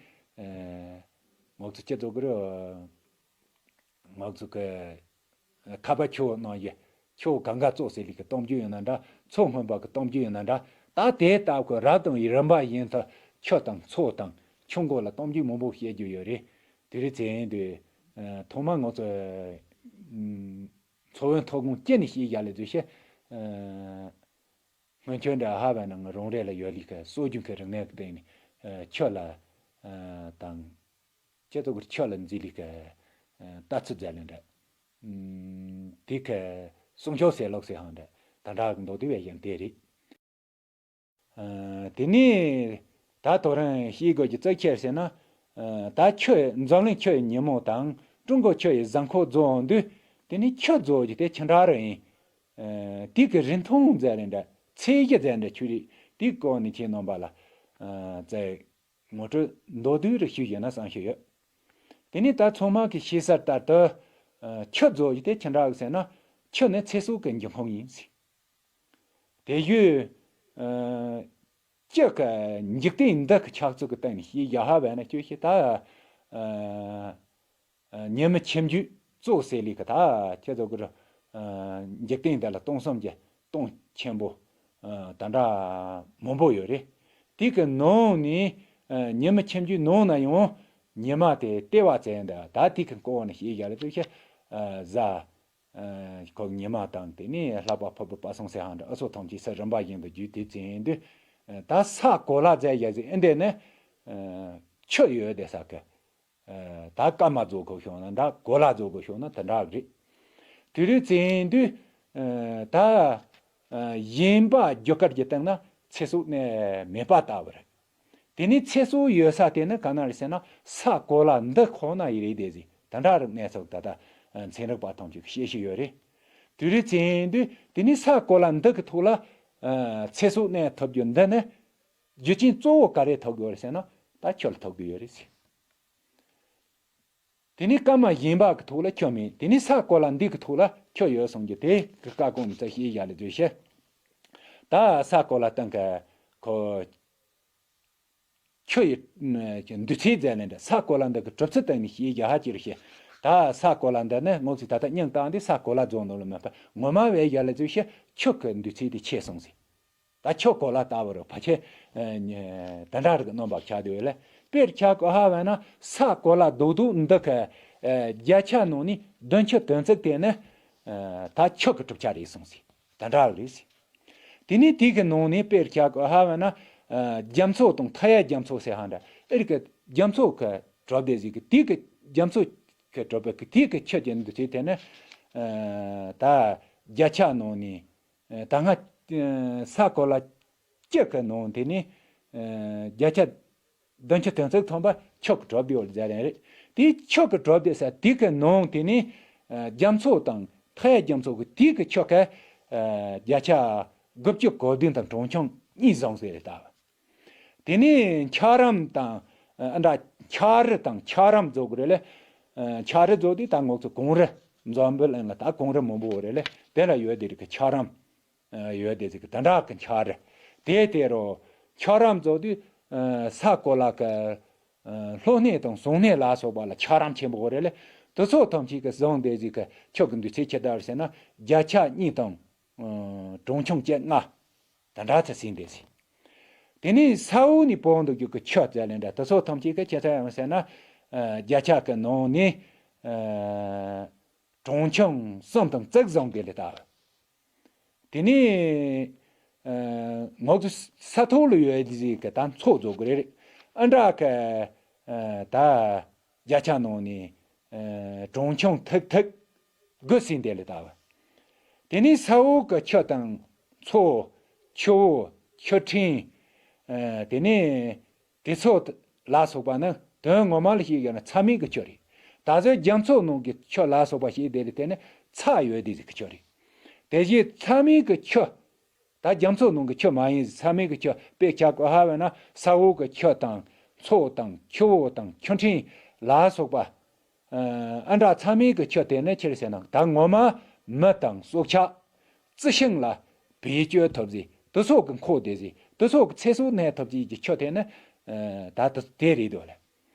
ང་ཚོ་སྤྱི་ཚོགས་ཀྱི་རུ། ང་ཚོ་གི་ཁ་པ་ཁྱོ་ནང་ཡི་ཁྱོ་གང་ག་ཙོག་ཟེར་ལི་གི་གཏོང་རྒྱུ་ཡོད་ན་འདྲ། མཚོ་སྔོན་པོ་གི་གཏོང་རྒྱུ་ཡོད་ན་འདྲ། ད་དེ་ལྟ་བུ་རབ་དང་རིམ་པ་བཞིན་དུ་ཆུ་དང་མཚོ་དང་ཆུ་མགོ་ལ་གཏོང་རྒྱུ་མང་པོ་བཤད་རྒྱུ་ཡོད་རེད། དེ་རིང་ཚེ་ཡིན་དུས། ཐོག་མ་ང་ཚོ། མཚོ་བོད་མཐོ་སྒང་སྐྱེ་ནས་ཤེས་བཞག་ལས་བཟོས་ཤེ། སྔོན་ཆད་འདྲ་ཧ་བ་ནང་རང་རེ་ལ་ཡོད་ལི་ཁ་སྲོལ་རྒྱུན་གྱི་རིག་གནས་ཀྱི་སྟེང་ནས་ཆུ་ལ་དང་། སྤྱི་ཚོགས་ཀྱི་ཆུ་ལ་འཛིན་ལི་ཁ་ལྟ་ཚུལ་མཛད་ལེ་འདྲ། དེ་ཁ་སྲུང་སྐྱོབ་ཟེར་ལོག་ཟེར་ཧང་འདྲ་ད་འདྲ་གི་མདོ་དེ་བས་ཀྱང་དེ་རེད། དེ་ནས་ད་དོ་རང་ཤེས་དགོས་ཀྱི་རྩ་ཁྱེར་ཟེར་ན། ད་ཁྱོད་འཛམ་གླིང་ཁྱོད་ཡི་ཉིན་མོ་དང་ཀྲུང་གོ་ཁྱོད་ཡི་གཟའ་འཁོར་རྫོགས་འདུག། དེ་ནས་ཁྱོད་རྫོགས་ཀྱི་དེ་ཆི་འདྲ་རུ་ཡིན། དེ་གི་རིན་ཐང་མཛད་རེ་འདྲ་ཚད་གཞི་མཛད་འདྲ་ཆུ་རིག་དེ་སྐོར་ནས་ཁྱེད་རྣམ་པ་ལ་རྩ་ངོ་སྤྲོད་མདོར་བསྡུས་རུ་ཞུས་ཡོད་ན་བསམ་ཞུ་ཡོད། དེ་ནས་ད་ཚང་མ་གི་ཤེས་གསལ་ལྟར་དུ། ཁྱོད་རྫོགས་ཀྱི་དེ་ཆི་འདྲ་ཟེར་ན་ཁྱོད་ནི་ཚེ་སྲོག་གི་འབྱུང་ཁུངས་ཡིན་ཟེར། དེ་ཡོད། ཨ། སྤྱི་ཀ་འཇིག་རྟེན་འདི་གི་ཆགས་ཚུལ་གི་སྟེང་ནས་ཤེས་རྒྱ་ཧ་བས་ན་ཁྱོད་ཤེས་ད། ཨ། ཨ། ཉི་མ་ཆུང་ཆུང་ཙོག་ཟེར་ལི་གི་ད་ཁྱེད་ཚོ་གི། ཨ། འཇིག་རྟེན་འདི་ལ་སྟོང་བསམ་གྱི་སྟོང་ཆེན་པོ། ཨ། ད་འདྲ་མང་པོ་ཡོད་རེད། དེ་གི་ནང་ནས། ཨ། ཉི་མ་ཆུང་ཆུང་ནང་ན་ཡང་ཉི་མ་དེ་ལྟེ་བ་བཙན་འདི་ད་དེ་གི་སྐོར་ནས་ཤེས་རྒྱ་ལ་ཚུལ་ཤེས། ཨ། གཟའ། ཁོ་ཉི་མ་དང་དེ་ནས་ལྷག་པ་ཕུར་བུ་པ་སངས་ཟེར་ཧང་འདྲ་ཨ་ཚོ་ཐམས་ཅད་ས་རིམ་པ་བཞིན་དུ་བརྒྱུད་དེ་བཙན་དུས། ད་ས་གོ་ལ་ཟེར་ཡ་ཟེར་ཨེ་འདས་ནས། ཆུ་ཡོད་དེ་ས་གི། ད་སྐར་མ་རྫོགས་དགོས་ཤོག་ན་འདྲ་གོ་ལ་རྫོགས་དགོས་ཤོག་ན་དེ་འདྲ་རེད། དེ་རིང་བཙན་དུས། ད། ཡིན་པ་རྒྱུ་སྐར་གྱི་སྟེང་ན་ཚེ་སྲོག་ནི་མེད་པ་ལྟ་བུ་རེད། དེ་ནས་ཚེ་སྲོག་ཡོད་ས་དེ་ནི་ག་ན་རེད་ཟེར་ན་ས་གོ་ལ་འདི་ཁོ་ན་ཡི་རེད་དེ་ཟིག་ད་འདྲ་རིག་གནས་ཚོགས་ད་ལྟ་ཚན་རིག་པ་ཐམས་ཅད་ཀྱིས་བཤད་བཞིན་ཡོད་རེད། དེ་རིང་ཚེ་ཡིན་དུས་དེ་ནས་ས་གོ་ལ་འདི་གི་ཐོག་ལ་ཚེ་སྲོག་གནས་ཐུབ་རྒྱུ་འདི་ནི་རྒྱུ་རྐྱེན་གཙོ་བོ་ག་རེ་ཐུག་དགོས་རེད་ཟེར་ན་ད་ཁྱོད་ལ་ཐུག་གི་ཡོད་རེད་ཟེར། དེ་ནས་སྐར་མ་གཞན་པ་གི་ཐོག་ལ་ཁྱོད་མེད། དེ་ནས་ས་གོ་ལ་འདི་གི་ཐོག་ལ་ཁྱོད་ཡོད་སོང་རྒྱུ་དེ་གི་བཀའ་དགོངས་ནི་ཚ་ཤེས་ཡ་ལ་བཟོས་ཤེ། ད་ས་གོ་ལ་སྟེང་གི་ཁོ། ཁྱོད་ཡི་འདུས་ཚད་ཟེར་ནས་འདྲ་ས་གོ་ལ་འདི་གི་གྲུབ་ཚུལ་སྟེང་ནས་ཤེས་རྒྱ་ཧ་ཅིར་ཤེ། ད་ས་གོ་ལ་འདི་ནི་ངོ་ཚིག་ད་ལྟ་སྙིང་བཏང་སྟེ་ས་གོ་ལ་རྫོགས་འདུག་ལ་མེད་པ་ངོ་མ་བས་ཡ་ལ་བཟོས་ཤེ་ཁྱོད་ཀྱི་འདུས་ཚད་དེ་ཆེ་སོང་ཟིག་ད་ཁྱོད་གོ་ལ་ལྟ་བུ་རུ་ཕ་ཆེ། ད་འདྲ་རིག་རྣམ་པ་ཆགས་འདུག་ལ། དཔེར་ཆ་གོ་ཧ་བ་ན་ས་གོ་ལ་རྡོག་རྡོག་འདི་གི་བརྒྱ་ཆ་ནང་ནས་བདུན་ཅུ་དོན་གཅིག་དེ་ནི་ད་ཁྱོད་ཀྱི་གྲུབ་ཆ་རེད་སོང་ཟིག་ད་འདྲ་རེད་ཟིག་དེ་ནས་དེ་གི་ནང་ནས་དཔེར་ཆ་གོ་ཧ་བ་ན་རྒྱ་མཚོ་དང་མཐའ་ཡས་རྒྱ་མཚོ་ཟེར་ཧ་འདྲ་ཨེ་རིག་གི་རྒྱ་མཚོ་གི་གྲུབ་དེ་ཟིག་གི་དེ་གི་རྒྱ་མཚོ་གི་གྲུབ་པའི་གི་དེ་གི་ཆུ་གི་འདུས་ཚད་དེ་ནི་ད་བརྒྱ་ཆ་ནང་ནས། ད་སྔ་ས་གོ་ལ་གཅིག་གི་ནང་དེ་ནས་བརྒྱ་ཆ་བདུན་ཅུ་དོན་གཅིག་ཐམ་པ་ཁྱོད་ཀྱི་གྲུབ་ཡོད་ཟེར་རན་རེད། དེ་ཁྱོད་ཀྱི་གྲུབ་དེ་ས་དེ་གི་ནང་དེ་ནས་རྒྱ་མཚོ་དང་མཐའ་ཡས་རྒྱ་མཚོ་གི་དེ་གི་ཁྱོད་ཀྱི་བརྒྱ་ཆ་དགུ་བཅུ་གོ་བདུན་དང་གྲངས་ཆུང་གཉིས་བཟུང་ཟེར་རེད་ད། དེ་ནས་འཁྱགས་རོམ་དང་ཨ་འདྲ་འཁྱགས་རི་དང་འཁྱགས་རོམ་རྫོགས་གི་རེད་ལེ། འཁྱགས་རི་རྫོགས་དུས་ད་ངོ་ཚོ་གངས་རི་འཛམ་བུ་གླིང་ལ་ད་གངས་རི་མང་པོ་རེད་ལེ། དེ་ལ་ཡོད་དེ་རིགས་ཀྱི་འཁྱགས་རོམ་ཡོད་དེ་ཟིག་གི་དེ་འདྲ་གི་འཁྱགས་རི་དེ་དེ་རུ་འཁྱགས་རོམ་རྫོགས་དུས་ས་གོ་ལ་གི་ལྷོ་སྣེ་དང་ཟུང་སྣེ་ལ་སོགས་པ་ལ་འཁྱགས་རོམ་ཆེན་པོ་རེད་ལེ། དེ་ཚོ་ཐམས་ཅད་ཀྱི་ཟུང་དེ་ཟིག་གི་ཁྱོད་ཀྱི་འདུས་ཚད་ཆི་ལྟར་ཟེར་ན་བརྒྱ་ཆ་གཉིས་དང་གྲངས་ཆུང་བཅོ་ལྔ། དེ་འདྲ་ཚེ་ཟིན་དེ་ཟིན། དེ་ནས་ས་འོག་ནས་བོགས་འདུག་རྒྱུ་གི་ཆུ་ཟེར་ལེ་འདྲ་དེ་ཚོ་ཐམས་ཅད་ཀྱི་ཆེ་ཚ་ཡང་ཟེར་ན། བརྒྱ་ཆ་གི་ནང་ནས། གྲངས་ཆུང་གསུམ་དང་གཅིག་བཟུང་དེ་ལས་ད། དེ་ནས་ ཨ་ང་ཚོ་ས་ཐོག་ལ་ཡོད་དེ་ཟིག་གི་ད་མཚོ་བཟོ་དགོས་རེད། ཨ་འདྲ་གི་ཨ་ད་བརྒྱ་ཆ་ནང་ནས་ཨ་གྲངས་ཆུང་ཐིག་ཐིག་དགུ་ཟིན་དེ་ལ་ད་བ། དེ་ནས་ས་འོག་གི་ཆུ་དང་མཚོ། ཆུ་བོ། ཆུ་ཕྲན། ཨ་དེ་ནས་དེ་ཚོ་ལ་སོགས་པ་ནི་དོན་ངོ་མ་ལ་བཤད་ཡོད་ན་ཚྭ་མིག་གི་ཆུ་རེད། ད་གཟོད་རྒྱ་མཚོ་ནང་གི་ཆུ་ལ་སོགས་པ་ཞིག་དེ་ལ་བལྟས་ན་ཚྭ་ཡོད་དེ་ཟིག་གི་ཆུ་རེད། དེ་བཞིན་ཚྭ་མིག་གི་ཆུ། ད་རྒྱ་མཚོ་ནང་གི་ཆུ་མ་ཡིན་ཟིག་ཚྭ་མིག་གི་ཆུ། དཔེ་ཆ་གོ་ཧ་བས་ན་ས་འོག་གི་ཆུ་དང་མཚོ་དང་ཆུ་བོ་དང་ཆུ་ཕྲན་ལ་སོགས་པ། ཨ་འདྲ་ཚྭ་མིག་གི་ཆུ་དེ་ནི་ཆི་རེད་ཟེར་ན་ད་ངོ་མ་མི་དང་སྲོག་ཆགས། རྩི་ཤིང་ལ་བེད་སྤྱོད་ཐུབ་ཟིག་དེ་ཚོ་གི་འཁོར་བསྡད་ཟིག་དེ་ཚོ་གི་ཚེ་སྲོག་གནས་ཐུབ་ཟིག་གི་ཆུ་དེ་ནི་ཨ་ད་དེ་དེ་རེད་འདུག་ལ།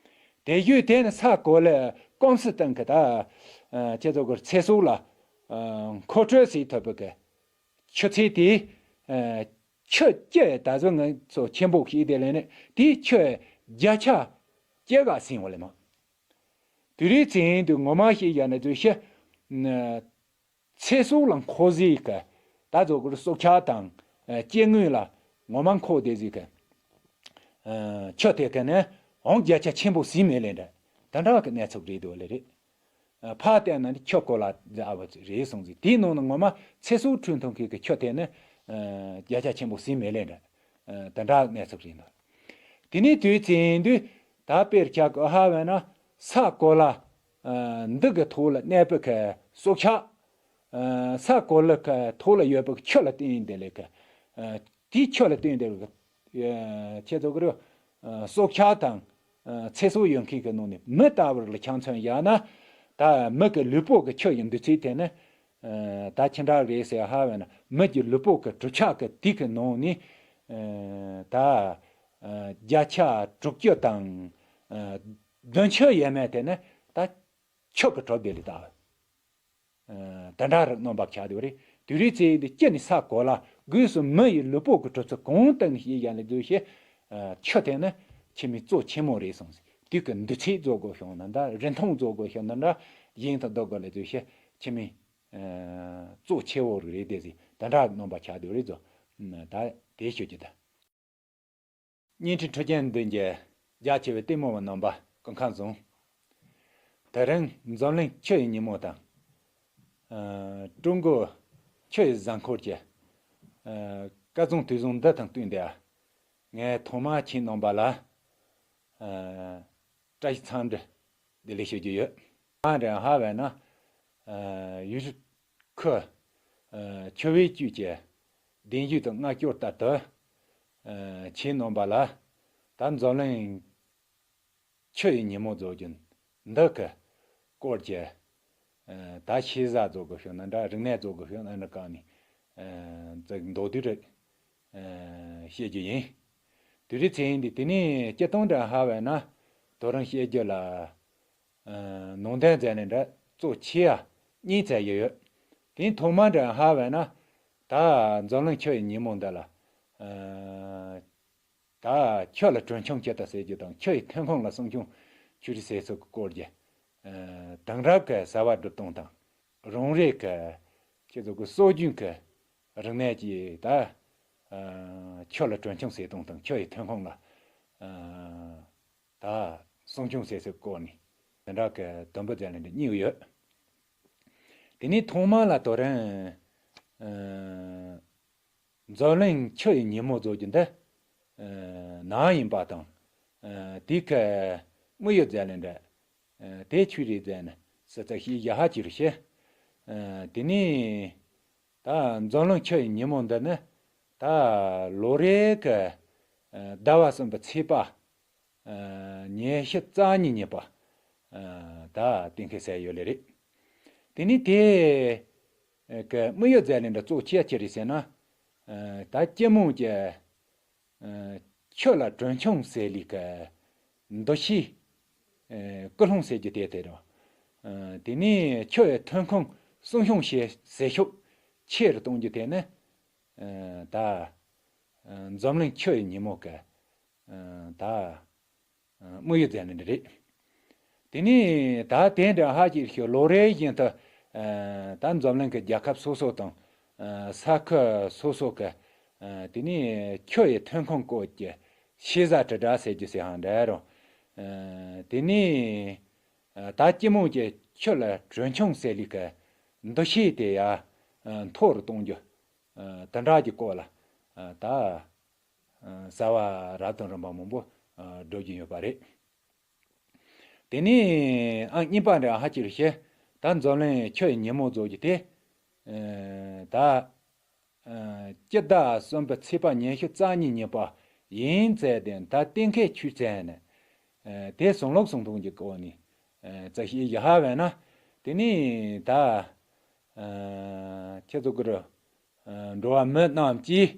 དེ་བཞིན་དེ་ནི་ས་གོ་ལ་ཀུང་སི་ཏང་གི་ད་ཨ་ཁྱེད་ཚོ་གི་ཚེ་སྲོག་ལ་ཨ་མཁོ་སྤྲོད་བྱེད་ཐུབ་པའི་གི་ཆུ་ཚད་དེ་ཨ་ཆུ་སྐྱེ་ད་གཟོད་ང་ཚོ་ཆེན་པོ་ཞིག་དེ་ལས་ནི་དེའི་ཆུ་བརྒྱ་ཆ་སྐྱེ་ག་ཟིན་བ་ལས་མ། དེ་རིང་ཚེ་ཡིན་དུས་ངོ་མ་ཞིག་ཡ་ན་དུས་ཤི། ཚེ་སྲོག་ལ་མཁོ་ཟིག་གི་ད་གཟོད་གི་སྲོག་ཆགས་དང་ཨ་སྐྱེ་དངོས་ལ་ངོ་མ་མཁོ་བསྡད་ཟིག་གི་ཨ་ཆུ་དེ་གི་ནི་འོང་བརྒྱ་ཆ་ཆེན་པོ་ཟིན་མེད་ལས་འདྲ། ད་འདྲ་གི་གནས་ཚུལ་རེད་འདུག་ལེ་རེད། ཨ་ཕ་བལྟས་ན་ནི་ཆུ་གོ་ལ་འཛའ་བ་རེད་སོང་ཟིག་དེའི་ནང་ན་ངོ་མ་ཚེ་སྲོག་འཕྲོད་མཐུན་མཁན་གི་ཆུ་དེ་ནི་ཨ་བརྒྱ་ཆ་ཆེན་པོ་ཟིན་མེད་ལས་འདྲ། ཨ་ད་འདྲ་གནས་ཚུལ་རེད་འདུག་དེ་ནས་དུས་ཚེ་ཡིན་དུས་ད་དཔེར་ཆ་གི་ཧ་བས་ན་ས་གོ་ལ་ཨ་འདི་གི་ཐོག་ལ་གནས་པའི་གི་སྲོག་ཆགས། ཨ་ས་གོ་ལ་གི་ཐོག་ལ་ཡོད་པའི་གི་ཆུ་ལ་བརྟེན་དེ་ལས་གི་ཨ་དེའི་ཆུ་ལ་བརྟེན་དེ་ལས་གི་ཨ་ཁྱེད་ཚོ་གི་རུ་ཨ་སྲོག་ཆགས་དང་ཨ་ཚེ་སྲོག་ཡོད་མཁན་གི་ནང་ནས་མི་ལྟ་བུར་ལ་ཆ་མཚོན་བཞག་ན། ད་མི་གི་ལུས་པོ་གི་ཆུ་ཡི་འདུས་ཚད་དེ་ནི་ཨ་ད་ཅི་འདྲ་རེད་ཟེར་ཧ་བས་ན་མི་གི་ལུས་པོ་གི་གྲུབ་ཆ་གི་དུས་ཀྱི་ནང་ནས་ཨ་ད་ཨ་བརྒྱ་ཆ་དྲུག་ཅུ་དང་ཨ་བདུན་ཅུ་ཡས་མས་དེ་ནི་ད་ཆུ་གི་གྲུབ་དེ་ལས་ད། ཨ་ད་འདྲ་རིགས་རྣམ་པ་ཆགས་འདུག་རེད། དུས་རེས་ཚེ་འདི་སྐྱི་ནི་ས་གོ་ལ་སྒོས་སུ་མི་ཡི་ལུས་པོ་གི་གྲུབ་ཚུལ་གང་སྟེང་ནས་ཤེས་ཡ་ལས་བཟོས་ཤེས། ཨ་ཆུ་དེ་ནི་ཁྱིམ་མི་གཙོ་ཆེན་མོ་རེད་སོང་ཟིག་དུས་ཀྱི་འདུས་ཚད་རྫོགས་དགོས་བྱུང་ན་འདྲ། རིན་ཐང་རྫོགས་དགོས་བྱུང་ན་འདྲ། གཞན་དུ་ལྡོག་དགོས་ལས་བཟོས་ཤེས་ཁྱིམ་མི་ཨ་གཙོ་ཆེ་བོ་རིགས་རེད་དེ་ཟིག་ད་འདྲ་རིགས་རྣམ་པ་ཆགས་འདུག་རེད་བཟོ། ད་དེ་ཤོད་ཀྱི་ད། བརྙན་འཕྲིན་འཕྲོད་བསྟེན་མདུན་གྱི་རྒྱ་ཆེ་བའི་ལྟད་མོ་བ་རྣམ་པ་སྐུ་ཁམས་བཟང་། དེ་རིང་འཛམ་གླིང་ཆུ་ཡི་ཉིན་མོ་དང་། ཨ་ཀྲུང་གོ་ཆུ་ཡི་གཟའ་འཁོར་གྱི་ཨ་སྐལ་བཟང་དུས་བཟང་འདི་དང་བསྟུན་ཏེ། ངས་ཐོག་མར་ཁྱེད་རྣམ་པ་ལ་ཨ་བཀྲ་ཤིས་འཚམས་འདྲི་བདེ་ལེགས་ཞུ་རྒྱུ་ཡོད། ང་རང་ཧ་བས་ན་ཨ་ཡུལ་ཁུལ་ཨ་ཆུ་བེད་སྤྱོད་ཀྱི་གདན་ཞུ་དང་མངགས་བཅོལ་ལྟར་དུ་ཨ་ཁྱེད་རྣམ་པ་ལ་ད་འཛམ་གླིང་ཆུ་ཡི་ཉིན་མོ་རྫོགས་རྒྱུ་འདི་གི་སྐོར་གྱི་ཨ་ད་ཤེས་བྱ་རྫོགས་དགོས་བྱུང་ན་འདྲ། རིག་གནས་རྫོགས་དགོས་བྱུང་ན་འདྲ་གང་ནས་ཨ་ཙིག་མདོར་བསྡུས་རེ་ཨ་བཤད་རྒྱུ་ཡིན། དུས་རེས་ཚེ་ཡིན་དུས་དེ་ནས་སྤྱིར་བཏང་འདྲ་ཧ་བས་ན་དོ་རང་བཤད་རྒྱུ་ལ་ཨ་ནང་དོན་མཛད་ནས་འདྲ་གཙོ་ཆེ་ཡ་གཉིས་ཙམ་ཡོད་ཡོད། དེ་ཐོག་མ་འདྲ་ཧ་བས་ན་ད་འཛམ་གླིང་ཆུ་ཡི་ཉིན་མོ་འདི་ལ་ཨ་ད་ཆུ་ལ་གྲོན་ཆུང་ཇི་ལྟར་བྱེད་རྒྱུ་དང་ཆུ་ཡི་ཐོན་ཁུངས་ལ་སྲུང་སྐྱོང་ཇི་ལྟར་བྱེད་ཚུལ་གྱི་སྐོར་གྱི་ཨ་དེང་རབས་ཀྱི་བྱ་བ་སྒྲུབ་སྟངས་དང་རང་རེ་གི་ཁྱེད་ཚོ་གི་སྲོལ་རྒྱུན་གྱི་རིག་གནས་ཀྱི་ད་ཨ་ཆུ་ལ་གྲོན་ཆུང་བྱེད་སྟངས་དང་ཆུ་ཡི་ཐོན་ཁུངས་ལ་ཨ་ད་སྲུང་སྐྱོང་བྱེད་ཚུལ་སྐོར་ནས་དེ་འདྲ་གི་དུམ་བུ་མཛད་ལན་འདི་གཉིས་ཡོད། དེ་ནས་ཐོག་མ་ལ་དོ་རང་ཨ་འཛམ་གླིང་ཆུ་ཡི་ཉིན་མོ་རྫོགས་རྒྱུ་འདི་ཨ་ནམ་ཡིན་པ་དང་། ཨ་དེ་གི་དམིགས་ཡུལ་མཛད་ལན་འདྲ། ཨ་དེ་ཆོས་རེད་མཛད་ནས་སི་ཙག་ཤེས་བཞག་ཧ་ཅི་རུ་བཤད། ཨ་དེ་ནས་ད་འཛམ་གླིང་ཆུ་ཡི་ཉིན་མོ་འདི་ནི་ད་ལོ་རེ་གི་ཨ་ཟླ་བ་གསུམ་པའི་ཚེས་པ་ཨ་ཉི་ཤུ་རྩ་གཉིས་ཉིན་པ་ཨ་ད་གཏན་འཁེལ་ཟེར་ཡོད་ལེ་རེད། དེ་ནས་དེ་གི་དམིགས་ཡུལ་མཛད་ལན་འདྲ་གཙོ་ཆེ་ཆེ་རེད་ཟེར་ན། ཨ་ད་སྤྱི་དམངས་ཀྱི་ཨ་ཆུ་ལ་གྲོན་ཆུང་ཟེར་ལས་ཀྱི་འདུ་ཤེས་ཨ་སྐུལ་སློང་ཟེར་རྒྱུ་དེ་དེ་རེད། ཨ་དེ་ནས་ཆུ་ཡི་ཐོན་ཁུངས་སྲུང་སྐྱོང་བྱེད་ཟེར་ཤུགས་ཆེ་རུ་གཏོང་རྒྱུ་དེ་ནི་ཨ་ད་ཨ་འཛམ་གླིང་ཆུ་ཡི་ཉིན་མོ་གི་ཨ་ད་ཨ་དམིགས་ཡུལ་མཛད་ནི་འདི་རེད། དེ་ནས་ད་དེ་འདྲ་ཧ་ཅིག་ཤོད་ལོ་རེ་བཞིན་དུ་ཨ་ད་འཛམ་གླིང་གི་རྒྱལ་ཁབ་སོ་སོ་དང་ཨ་ས་ཁུལ་སོ་སོ་གི་ དེ་ནས་ཆུ་ཡི་ཐོན་ཁུངས་སྐོར་གྱི་ཤེས་བྱ་དྲིལ་བསྒྲགས་ཟེར་རྒྱུ་ཟེར་ཡང་འདྲ་རོ། དེ་ནས་ད་སྤྱི་དམངས་ཀྱི་ཆུ་ལ་གྲོན་ཆུང་ཟེར་ལུགས་ཀྱི་འདུ་ཤེས་དེ་ཡང་མཐོ་རུ་གཏོང་རྒྱུ། དེ་འདྲ་གྱི་སྐོར་ལ་ད་གསར་བ་རབ་དང་རིམ་པ་མང་པོ་སྒྲུབ་ཀྱི་ཡོད་པ་རེད། དེ་ནས་ཨང་གཉིས་པ་འདྲ་ཧ་ཅིར་ཤེ། ད་འཛམ་གླིང་ཆུ་ཡི་ཉིན་མོ་རྫོགས་ཀྱི་དེ། ད། སྤྱི་ཟླ་གསུམ་པའི་ཚེས་པ་ཉི་ཤུ་རྩ་གཉིས་ཉིན་པ་ཡིན་ཟེར་ཏེ་ད་གཏན་འཁེལ་ཆུ་ཚན་ནས། དེ་གསུང་ལུགས་གསུང་ཐུང་གི་སྐོར་ནས། རྩ་ཤེས་ཡི་ཧ་བས་ན། དེ་ནས་ད། ཁྱེད་ཚོ་གི་རུ། འགྲོ་བ་མི་རྣམས་ཀྱིས།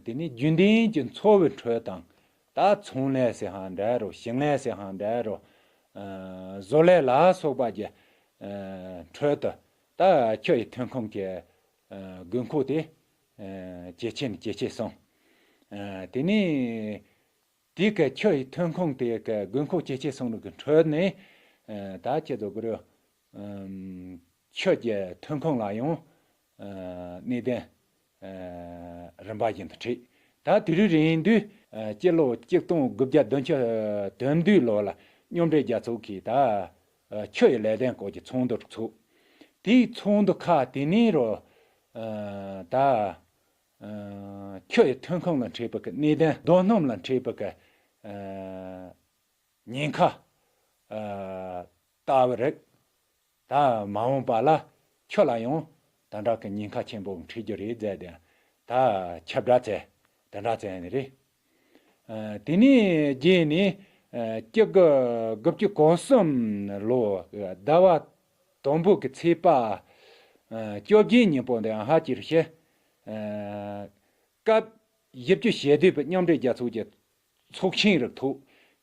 དེ་ནི་རྒྱུན་ལྡན་གྱི་འཚོ་བའི་ཁྲོད་དང་། ད་ཚོང་ལས་ཟེར་ཧང་འདྲ་རོ། ཞིང་ལས་ཟེར་ཧང་འདྲ་རོ། བཟོ་ལས་ལ་སོགས་པ་གྱི་ཁྲོད་དུ་ད་ཆུ་ཡི་ཐོན་ཁུངས་ཀྱི་དགོས་མཁོ་དེ་ཇེ་ཆེ་ནས་ཇེ་ཆེ་སོང་། དེ་ནི། དེ་གི་ཆུ་ཡི་ཐོན་ཁུངས་དེ་གི་དགོས་མཁོ་ཇེ་ཆེ་སོང་ནོ་གི་ཁྲོད་ནས། ད་ཁྱེད་ཚོ་གི་རུ། ཆུ་གི་ཐོན་ཁུངས་ལ་ཡང་གནད་དོན་རིམ་པ་བཞིན་དུ་འཁྲིད། ད་དེ་རིང་རིང་དུས་སྤྱི་ལོ་གཅིག་སྟོང་དགུ་བརྒྱ་བདུན་ཅུ་དོན་བདུན་ལོ་ལ་མཉམ་འབྲེལ་རྒྱལ་ཚོགས་ཀྱིས་ད་ཆུ་ཡི་ལས་དོན་སྐོར་གྱི་ཚོགས་འདུ་ཚོགས། དེའི་ཚོགས་འདུ་ཁག་དེ་ནས་རུ་ད། ཆུ་ཡི་ཐོན་ཁུངས་ལ་འཕྲད་པའི་གནད་དོན། རྡོ་སྣུམ་ལ་འཕྲད་པའི་ཉེན་ཁ་ལྟ་བུ་རེད། ད་མ་འོངས་པ་ལ་ཆུ་ལ་ཡང་དེ་འདྲ་གི་ཉེན་ཁ་ཆེན་པོ་འཕྲད་རྒྱུ་རེད་ཟེར་ཏེ་ད་ཁྱབ་བསྒྲགས་བྱས། དེ་འདྲ་བྱས་ནི་རེད། དེ་ནས་རྗེས་ནས་སྤྱི་ལོ་དགུ་བཅུ་གོ་གསུམ་ལོ་ཟླ་བ་དང་པོ་གི་ཚེས་པ་བཅོ་བརྒྱད་ཉིན་པོ་འདི་ཧ་ཅིར་ཤེ། སྐབས་བཞི་བཅུ་ཞེ་བདུན་པའི་མཉམ་འབྲེལ་རྒྱལ་ཚོགས་ཀྱི་ཚོགས་ཆེན་རིགས་ཐོག་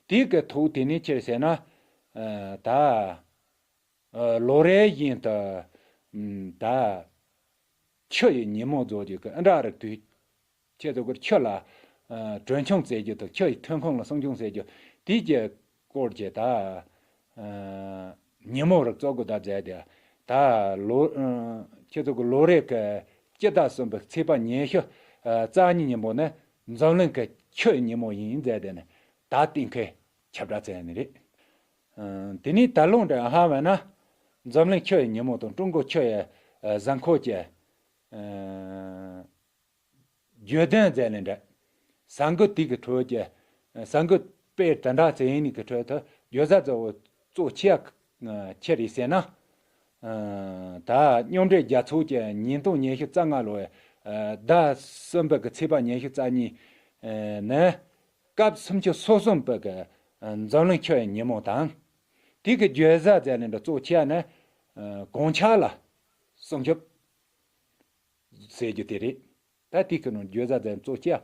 དེ་གི་ཐོག་དེ་ནས་ཆེར་ཟེར་ན། ད་ལོ་རེ་བཞིན་དུ་ད་ཆུ་ཡི་ཉིན་མོ་རྫོགས་རྒྱུ་གི་ཨ་འདྲ་རིགས་དུས། ཁྱེད་ཚོ་གི་ཆུ་ལ་གྲོན་ཆུང་བཙལ་རྒྱུ་དང་ཆུ་ཡི་ཐོན་ཁུངས་ལ་སྲུང་སྐྱོང་བྱེད་རྒྱུ་དེའི་གི་སྐོར་གྱི་ད་ཉིན་མོ་རིགས་བཙོག་གི་ད་མཛད་དེ། ད་ལོ་ཁྱེད་ཚོ་གི་ལོ་རེ་གི་སྤྱི་ཟླ་གསུམ་པའི་ཚེས་པ་ཉི་ཤུ་རྩ་གཉིས་ཉིན་མོ་ནི་འཛམ་གླིང་གི་ཆུ་ཡི་ཉིན་མོ་ཡིན་མཛད་དེ་ནི་ད་གཏན་འཁེལ་ཁྱབ་བསྒྲགས་བྱས་ནི་རེད། དེ་ནས་ད་ལོ་འདྲ་ཧ་བས་ན་འཛམ་གླིང་ཆུ་ཡི་ཉིན་མོ་དང་ཀྲུང་གོ་ཆུ་ཡི་གཟའ་འཁོར་གྱི་བརྗོད་དོན་མཛད་ལེན་འདྲ། གསར་འགོད་དེ་གི་ཁྲོད་ཀྱི་གསར་འགོད་པས་དེ་འདྲ་ཟེར་ཡིན་ནི་གི་ཁྲོད་དུ་བརྗོད་བྱ་གཙོ་བོ་གཙོ་ཆེ་ཆེ་རེད་ཟེར་ན། ད་མཉམ་འབྲེལ་རྒྱལ་ཚོགས་ཀྱི་ཉིས་སྟོང་ཉི་ཤུ་རྩ་ལྔ་ལོའི་ཟླ་གསུམ་པའི་གི་ཚེས་པ་ཉི་ཤུ་རྩ་གཉིས་ནི་སྐབས་སུམ་ཅུ་སོ་གསུམ་པའི་གི་འཛམ་གླིང་ཆུ་ཡི་ཉིན་མོ་དང་། དེ་གི་བརྗོད་བྱ་མཛད་ལེན་འདྲ་གཙོ་ཆེ་ནི་གོང་ཆ་ལ་སྲུང་སྐྱོབ་ཟེར་རྒྱུ་དེ་རེད། ད་དེ་གི་ནང་བརྗོད་བྱ་མཛད་གཙོ་ཆེ་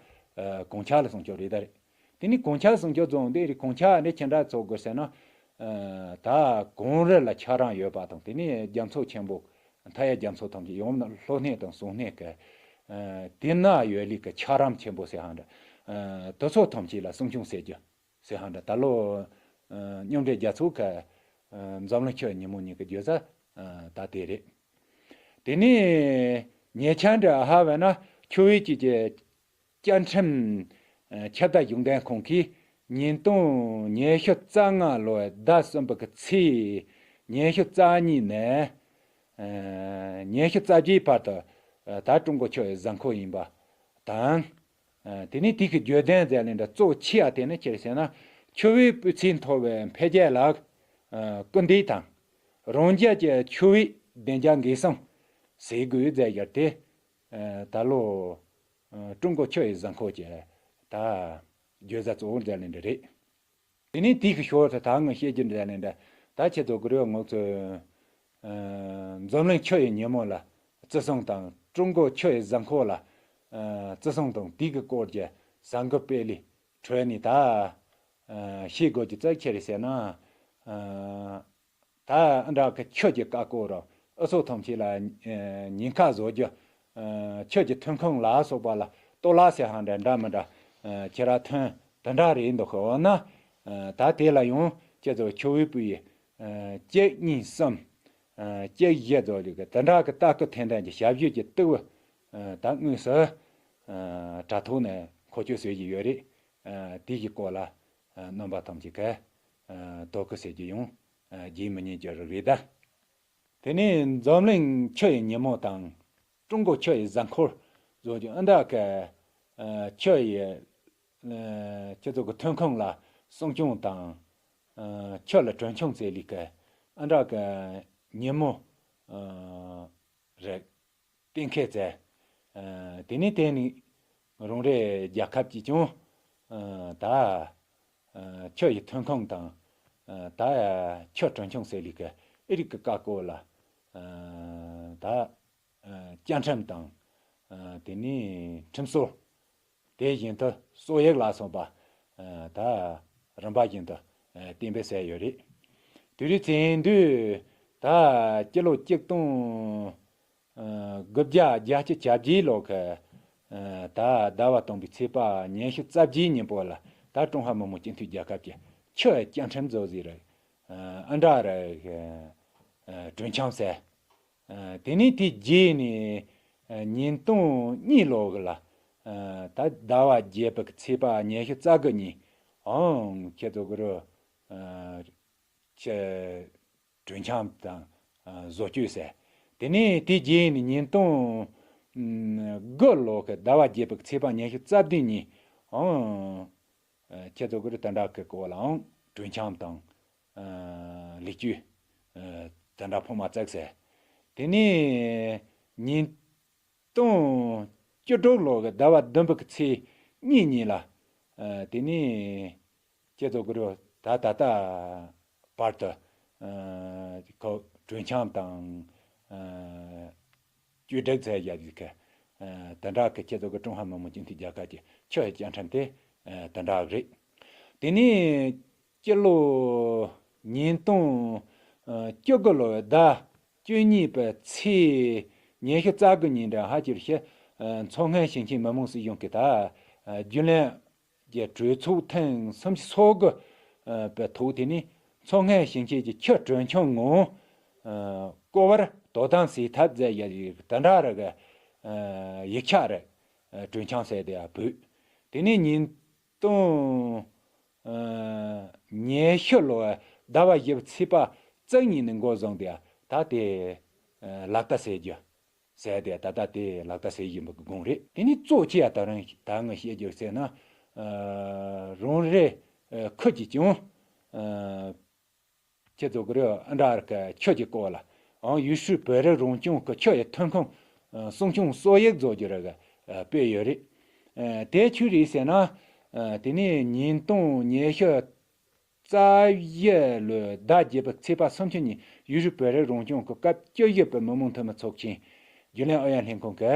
གོང་ཆ་ལ་སྲུང་སྐྱོབ་རེད་ད་རེད། དེ་ནི་གོང་ཆ་སྲུང་སྐྱོབ་རྫོང་དེ་རེད། གོང་ཆ་འདི་ཁྱེད་འདྲ་ཚོ་དགོས་ཟེར་ན། ད་གངས་རི་ལ་ཁྱབ་རང་ཡོད་པ་དང་དེ་ནི་རྒྱ་མཚོ་ཆེན་པོ། མཐའ་ཡས་རྒྱ་མཚོ་ཐམས་ཅད་ཡོངས་ལྷོ་སྣེ་དང་སུམ་སྣེ་གི་དེ་ན་ཡོད་ལི་གི་ཁྱབ་རང་ཆེན་པོ་ཟེར་ཧང་འདྲ། དེ་ཚོ་ཐམས་ཅད་ལ་སྲུང་སྐྱོང་ཟེར་རྒྱུ། ཟེར་ཧང་འདྲ་ད་ལོ། མཉམ་འབྲེལ་རྒྱལ་ཚོགས་ཀྱི་འཛམ་གླིང་ཆུ་ཡི་ཉིན་མོ་ཉིན་གྱི་བརྗོད་བྱ་ད་དེ་རེད། དེ་ནས་ཉེ་ཆར་འདྲ་ཧ་བས་ན་ཆུ་བེད་ཀྱི་བཅའ་ཁྲིམས་ཁྱབ་བརྡལ་གཞུང་འབྲེལ་ཁང་གིས་ཉིས་སྟོང་ཉི་ཤུ་རྩ་ལྔ་ལོའི་ཟླ་གསུམ་པའི་གི་ཚེས་ཉི་ཤུ་རྩ་གཉིས་ནས་ཉི་ཤུ་རྩ་བརྒྱད་བར་དུ་ད་ཀྲུང་གོ་ཆུ་ཡི་གཟའ་འཁོར་ཡིན་པ་དང་། དེ་ནས་དེ་གི་བརྗོད་དོན་མཛད་ལེན་འདྲ་གཙོ་ཆེ་བ་དེ་ནི་ཅི་རེད་ཟེར་ན། ཆུ་བེད་སྤུས་ཚད་མཐོ་བའི་འཕེལ་རྒྱས་ལ་སྐུལ་འདེད་དང་། རང་རྒྱལ་གྱི་ཆུ་བེད་བདེ་འཇགས་འགན་སྲུང་ཟེར་དགོས་མཛད་ཡོད་དེ། ད་ལོ་ཀྲུང་གོ་ཆུ་ཡི་གཟའ་འཁོར་གྱི་ད་བརྗོད་བྱ་གཙོ་བོ་མཛད་ལེན་འདྲ་རེད། དེ་ནས་དེ་གི་ཞོར་དུ་ད་ངས་བཤད་རྒྱུ་འདྲ་ནས་འདྲ། ད་ཁྱེད་ཚོ་གི་རེ་བ་ངོ་ཚོས། འཛམ་གླིང་ཆུ་ཡི་ཉིན་མོ་ལ་བརྩི་སྲུང་དང་ཀྲུང་གོ་ཆུ་ཡི་གཟའ་འཁོར་ལ་བརྩི་སྲུང་དང་དེ་གི་སྐོར་གྱི་གསར་འགོད་སྤེལ་ལས་ཁྲོད་ནས་ད་ཤེས་དགོས་ཀྱི་ཙག་ཁྱེར་ཟེར་ན། ད་འདྲ་གི་ཆུ་གི་ཀ་ཀོ་ར་ཨུ་ཚོ་ཐམས་ཅད་ལ་ཉེན་ཁ་བཟོ་རྒྱུ། ཆུ་གི་ཐོན་ཁུངས་ལ་སོགས་པ་ལ་གཏོར་བརླག་ཟེར་ཧང་འདྲ་འདྲ་མི་འདྲ་ཁྱེད་ར་ཐོན་དེ་འདྲ་རེད་འདུག་འོ་ན། ད་དེ་ལ་ཡང་ཁྱེད་ཚོ་ཆུ་བེད་པུའི་གཅིག་གཉིས་གསུམ་གཅིག་བཞི་ཚོ་ལུག་གི་དེ་འདྲ་གི་ལྟ་སྐུལ་ཐེར་འདོན་གྱི་ཞབས་ཞུ་གི་ལྟེ་བ་ད་དངོས་སུ་ དྲ་ཐོག་ནས་འཁོ་སྤྱོད་བཟོས་ཀྱི་ཡོད་རེད། དེ་གི་སྐོར་ལ་རྣམ་པ་ཐམས་ཅད་ཀྱིས་དོ་ཁུར་བྱེད་རྒྱུ་ཡང་རྗེས་མི་ཉན་རྒྱུ་རེད་ད། དེ་ནས་འཛམ་གླིང་ཆུ་ཡི་ཉིན་མོ་དང་། ཀྲུང་གོ་ཆུ་ཡི་གཟའ་འཁོར་བཟོ་རྒྱུ་ཨ་འདྲ་གི་ཆུ་ཡི་སྤྱི་ཚོགས་ཀྱི་ཐོན་ཁུངས་ལ་སྲུང་སྐྱོང་དང་། ཆུ་ལ་གྲོན་ཆུང་བྱེད་ལས་ཀྱི་ཨ་འདྲ་གི་ཉིན་མོ་རེད། གཏན་འཁེལ་བྱས། དེ་ནས་དེ་ནི་རང་རེ་རྒྱལ་ཁབ་ཀྱིས་ཀྱང་ད་ཆུ་ཡི་ཐོན་ཁུངས་དང་ད་ཆུ་གྲོན་ཆུང་བྱེད་ལས་ཀྱི་ཨི་རིགས་ཀྱི་བཀའ་བཀོད་ལ་ད་བཅའ་ཁྲིམས་དང་དེ་ནས་ཁྲིམས་སྲོལ། དེ་བཞིན་དུ་སྲོལ་ཡིག་ལ་སོགས་པ་ད་རིམ་པ་བཞིན་དུ་གཏན་འབེབས་བྱས་ཡོད་རེད། དེ་རིང་ཚེས་བདུན་ད་སྤྱི་ལོ་གཅིག་སྟོང་དགུ་བརྒྱ་བརྒྱད་ཅུ་གྱ་བརྒྱད་ལོ་གི་ད་ཟླ་བ་དང་པོའི་ཚེས་པ་ཉི་ཤུ་རྩ་བརྒྱད་ཉིན་པོ་ལ་ད་ཀྲུང་ཧྭ་མི་དམངས་སྤྱི་མཐུན་རྒྱལ་ཁབ་ཀྱི་ཆུ་བཅའ་ཁྲིམས་བཟོ་ཟིག་རེད། ཨ་འདྲ་རེད། གྲོན་ཆུང་བྱས། དེ་ནས་དེ་རྗེས་ནས་ཉིས་སྟོང་གཉིས་ལོ་གི་ལ་ད་ཟླ་བ་བརྒྱད་པའི་ཚེས་པ་ཉི་ཤུ་རྩ་དགུ་ཉིན་ཨང་ཁྱེད་ཚོ་གི་རུ་ཆེ་གྲོན་ཆུང་དང་བཟོ་བཅོས་བྱས། དེ་ནས་དེ་རྗེས་ནས་ཉིས་སྟོང་དགུ་ལོ་གི་ཟླ་བ་བརྒྱད་པའི་ཚེས་པ་ཉི་ཤུ་རྩ་བདུན་ཉིན་ཨང་ཁྱེད་ཚོ་གི་རུ་དེ་འདྲ་གི་སྐོར་ལའང་གྲོན་ཆུང་དང་། ལེགས་བཅོས་དེ་འདྲ་ཕོག་མ་བརྩེགས་ཟེར། དེ་ནས་ཉིས་སྟོང་བཅུ་དྲུག་ལོ་གི་ཟླ་བ་བདུན་པའི་ཚེས་གཉིས་ཉིན་ལ། དེ་ནས་ཁྱེད་ཚོ་གི་རུ་ད་ད་ལྟ་བར་དུ་ཁོ་གྲོན་ཆུང་དང་། བཅོས་སྒྲིག་བྱས་ཡ་ཡི་གི་དེ་འདྲ་གི་ཁྱེད་ཚོ་གི་ཀྲུང་ཧྭ་མི་དམངས་སྤྱི་མཐུན་རྒྱལ་ཁབ་ཀྱི་ཆུ་ཡི་བཅའ་ཁྲིམས་དེ་དེ་འདྲ་རེད། དེ་ནས་སྤྱི་ལོ་ཉིས་སྟོང་བཅུ་དགུ་ལོའི་ཟླ་བཅུ་གཉིས་པའི་ཚེས་ཉི་ཤུ་རྩ་དགུ་ཉིན་འདྲ་ཧ་ཅིར་ཤི་མཚོ་སྔོན་ཞིང་ཆེན་མི་དམངས་སྲིད་གཞུང་གི་ད་རྒྱུན་ལས་ཀྱི་གྲོས་ཚོགས་ཐེངས་སུམ་ཅུ་སོ་དགུ་པའི་ཐོག་དེ་ནི་མཚོ་སྔོན་ཞིང་ཆེན་གྱི་ཆུ་གྲོན་ཆུང་ངང་བཀོལ་བར་དོ་དམ་བྱེད་ཐབས་མཛད་ཡ་ཡི་དེ་འདྲ་ར་གི་ཡིག་ཆ་རེད། གྲོན་ཆུང་ཟེར་དེ་ཡ་བུད། དེ་ནས་ཉིས་སྟོང་ཉི་ཤུ་ལོའི་ཟླ་བ་བཞི་པའི་ཚེས་པ་བཅུ་གཉིས་ནས་འགོ་བཟུང་སྟེ་ད་དེ་ལག་བསྟར་བྱེད་རྒྱུ་ཟེར་ཏེ་ད་ལྟ་དེ་ལག་བསྟར་བྱེད་བཞིན་པའི་དགོངས་རེད། དེ་ནས་གཙོ་ཆེ་བ་ད་རང་ད་ངས་བཤད་རྒྱུ་ཟེར་ན། རང་རེ་ཁུལ་གྱིས་ཀྱང་། ཁྱེད་ཚོ་གི་རེ་ཨ་འདྲ་གི་ཆུ་གི་སྐོར་ལ་ཨང་ཡུལ་ཤུལ་བོད་རིགས་རང་སྐྱོང་གི་ཆུ་ཡི་ཐོན་ཁུངས་སྲུང་སྐྱོང་སྲོལ་ཡིག་བཟོ་རྒྱུ་རེ་གི་སྤེལ་ཡོད་རེད། དེ་ཆུ་རེད་ཟེར་ན། དེ་ནས་ཉིས་སྟོང་ཉི་ཤུ་རྩ་བཞི་ལོའི་ཟླ་བརྒྱད་པའི་ཚེས་པ་སུམ་ཅུ་ཉིན་ཡུལ་ཤུལ་བོད་རིགས་རང་སྐྱོང་གི་སྐབས་བཅུ་བཞི་པའི་མི་དམངས་འཐུས་མི་ཚོགས་ཆེན་རྒྱུན་ལས་ཨུ་ཡོན་ལྷན་ཁང་གི་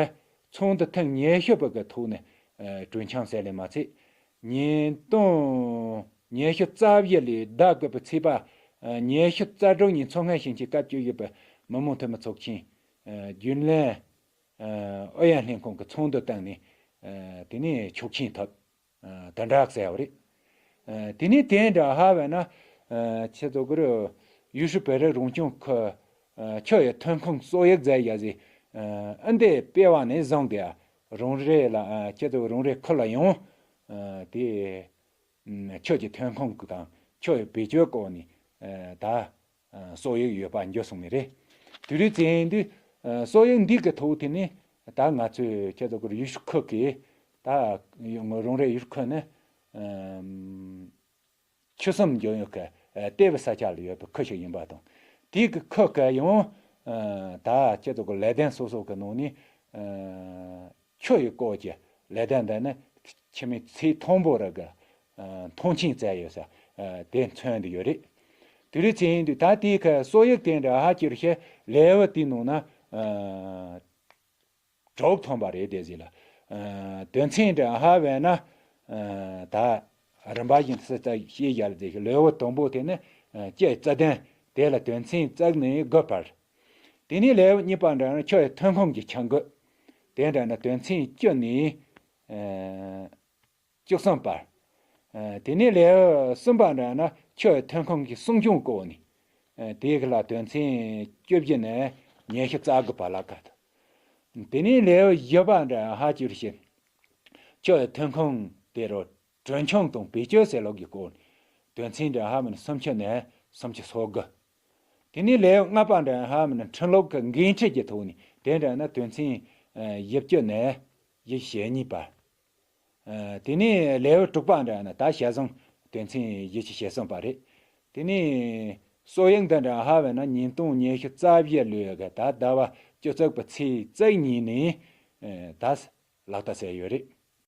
ཚོགས་འདུ་ཐེངས་ཉི་ཤུ་པ་གི་ཐོག་ནས་གྲོས་འཆམ་གསལ་ལེ་མ་ཚད། ཉིས་སྟོང་ཉི་ཤུ་རྩ་བཞི་ལོའི་ཟླ་དགུ་པའི་ཚེས་པ་ཉི་ཤུ་རྩ་དྲུག་ཉིན་མཚོ་སྔོན་ཞིང་ཆེན་སྐབས་བཅུ་བཞི་པའི་མི་དམངས་འཐུས་མི་ཚོགས་ཆེན་རྒྱུན་ལས་ཨུ་ཡོན་ལྷན་ཁང་གི་ཚོགས་འདུ་བཏང་ནས་དེ་ནས་ཆོག་མཆན་ཐོབ། དེ་འདྲ་གསལ་བ་རེད། དེ་ནས་དེ་འདྲ་ཧ་བས་ན། ཁྱེད་ཚོ་གི་རུ་ཡུལ་ཤུལ་བོད་རིགས་རང་སྐྱོང་ཁུལ་ཆུ་ཡི་ཐོན་ཁུངས་སྲོལ་ཡིག་མཛད་ཡ་ཟི། ཨ་འདི་སྤེལ་བ་ནས་བཟུང་སྟེ་རང་རེ་ལ་ཁྱེད་ཚོ་རང་རེ་ཁུལ་ལ་ཡང་དེ་ཆུ་གི་ཐོན་ཁུངས་ཀྱི་དང་ཆུ་ཡི་བེད་སྤྱོད་སྐོར་ནས་ད། སྲོལ་ཡིག་ཡོད་པ་འགྱུར་སོང་ནི་རེད། དེ་རིང་ཚེ་འདི་སྲོལ་ཡིག་འདི་གི་ཐོག་དེ་ནི་ད་ང་ཚོས་ཁྱེད་ཚོ་གི་ཡུལ་ཤུལ་ཁུལ་གི་ད་རང་རེ་ཡུལ་ཁུལ་ནི་ཆུ་གསུམ་འབྱུང་ཡུལ་གི་ལྟེ་བའི་ས་ཆ་ལ་ཡོད་པའི་ཁུལ་ཞིག་ཡིན་པ་དང་། དེ་གི་ཁུལ་གི་ཡང་ད་ཁྱེད་ཚོ་གི་ལས་དོན་སོ་སོ་གི་ནང་ནས། ཆུ་ཡི་སྐོར་གྱི་ལས་དོན་འདི་ནི་ཕྱི་མའི་ཚེ་ཐོང་པོ་ར་གི་མཐོང་ཆེན་བཙལ་ཡོད་ས་དེ་མཚོན་དུ་ཡོད་རེད། དེ་རིང་ཚེ་ཡིན་དུས་ད་ལྟའི་ཁ་སྲོལ་ཡིག་དེ་འདྲ་ཧ་ཅིར་ཤེས་ལེའུ་དེའི་ནང་ན་དྲུག་ཐོན་པ་རེད་དེ་ཟིག་ལ། དོན་ཚན་འདྲ་ཧ་བས་ན་ད་རིམ་པ་བཞིན་དུ་ས་ཆ་ཤེས་བཞག་ལ་དེ་ལེའུ་དང་པོ་དེ་ནི་སྤྱི་རྩ་དོན་དེ་ལ་དོན་ཚན་བརྩེགས་ནས་དགུ་པར། དེ་ནས་ལེའུ་གཉིས་པ་འདྲ་ན་ཆུ་ཡི་ཐོན་ཁུངས་ཀྱི་ཆ་འགོད། དེ་འདྲ་ན་དོན་ཚན་བཅུ་ནས་བཅུ་གསུམ་བར། དེ་ནས་ལེའུ་གསུམ་པ་འདྲ་ན་ཆུ་ཡི་ཐོན་ཁུངས་ཀྱི་སྲུང་སྐྱོང་སྐོར་ནས། དེ་གི་ལ་དོན་ཚན་བཅུ་བཞི་ནས་ཉི་ཤུ་རྩ་དགུ་བར་ལ་ཁ་ཐུག་དེ་ནས་ལེའུ་བཞི་པ་འདྲ་ཧ་ཅིར་ཤེས། སྤྱོད་ཐོན་ཁུངས་དེ་རུ་གྲོན་ཆུང་དང་བེད་སྤྱོད་ཟེར་ལོག་གི་སྐོར་དོན་ཚན་འདྲ་ཧ་མིན་སུམ་ཅུ་ནས་སུམ་ཅུ་སོ་དགུ། དེ་ནས་ལེའུ་ལྔ་པ་འདྲ་ཧ་མིན་འཕྲིན་ལོག་གི་འགན་འཁྲི་གི་ཐོག་ནས་དེ་འདྲ་ན་དོན་ཚན་བཞི་བཅུ་ནས་བཞི་བཅུ་ཞེ་གཉིས་པ། དེ་ནས་ལེའུ་དྲུག་པ་འདྲ་ན་ད་ཞལ་བཟང་དོན་ཚན་བཞི་བཅུ་ཞེ་གསུམ་པ་རེད། དེ་ནས་སྲོལ་ཡིག་འདི་འདྲ་ཧ་བས་ན་ཉིས་སྟོང་ཉི་ཤུ་རྩ་བཞི་ལོའི་གི་ད་ཟླ་བ་བཅུ་གཅིག་པའི་ཚེས་བཅུ་གཉིས་ནས་ད་ལག་བསྟར་བྱས་ཡོད་རེད།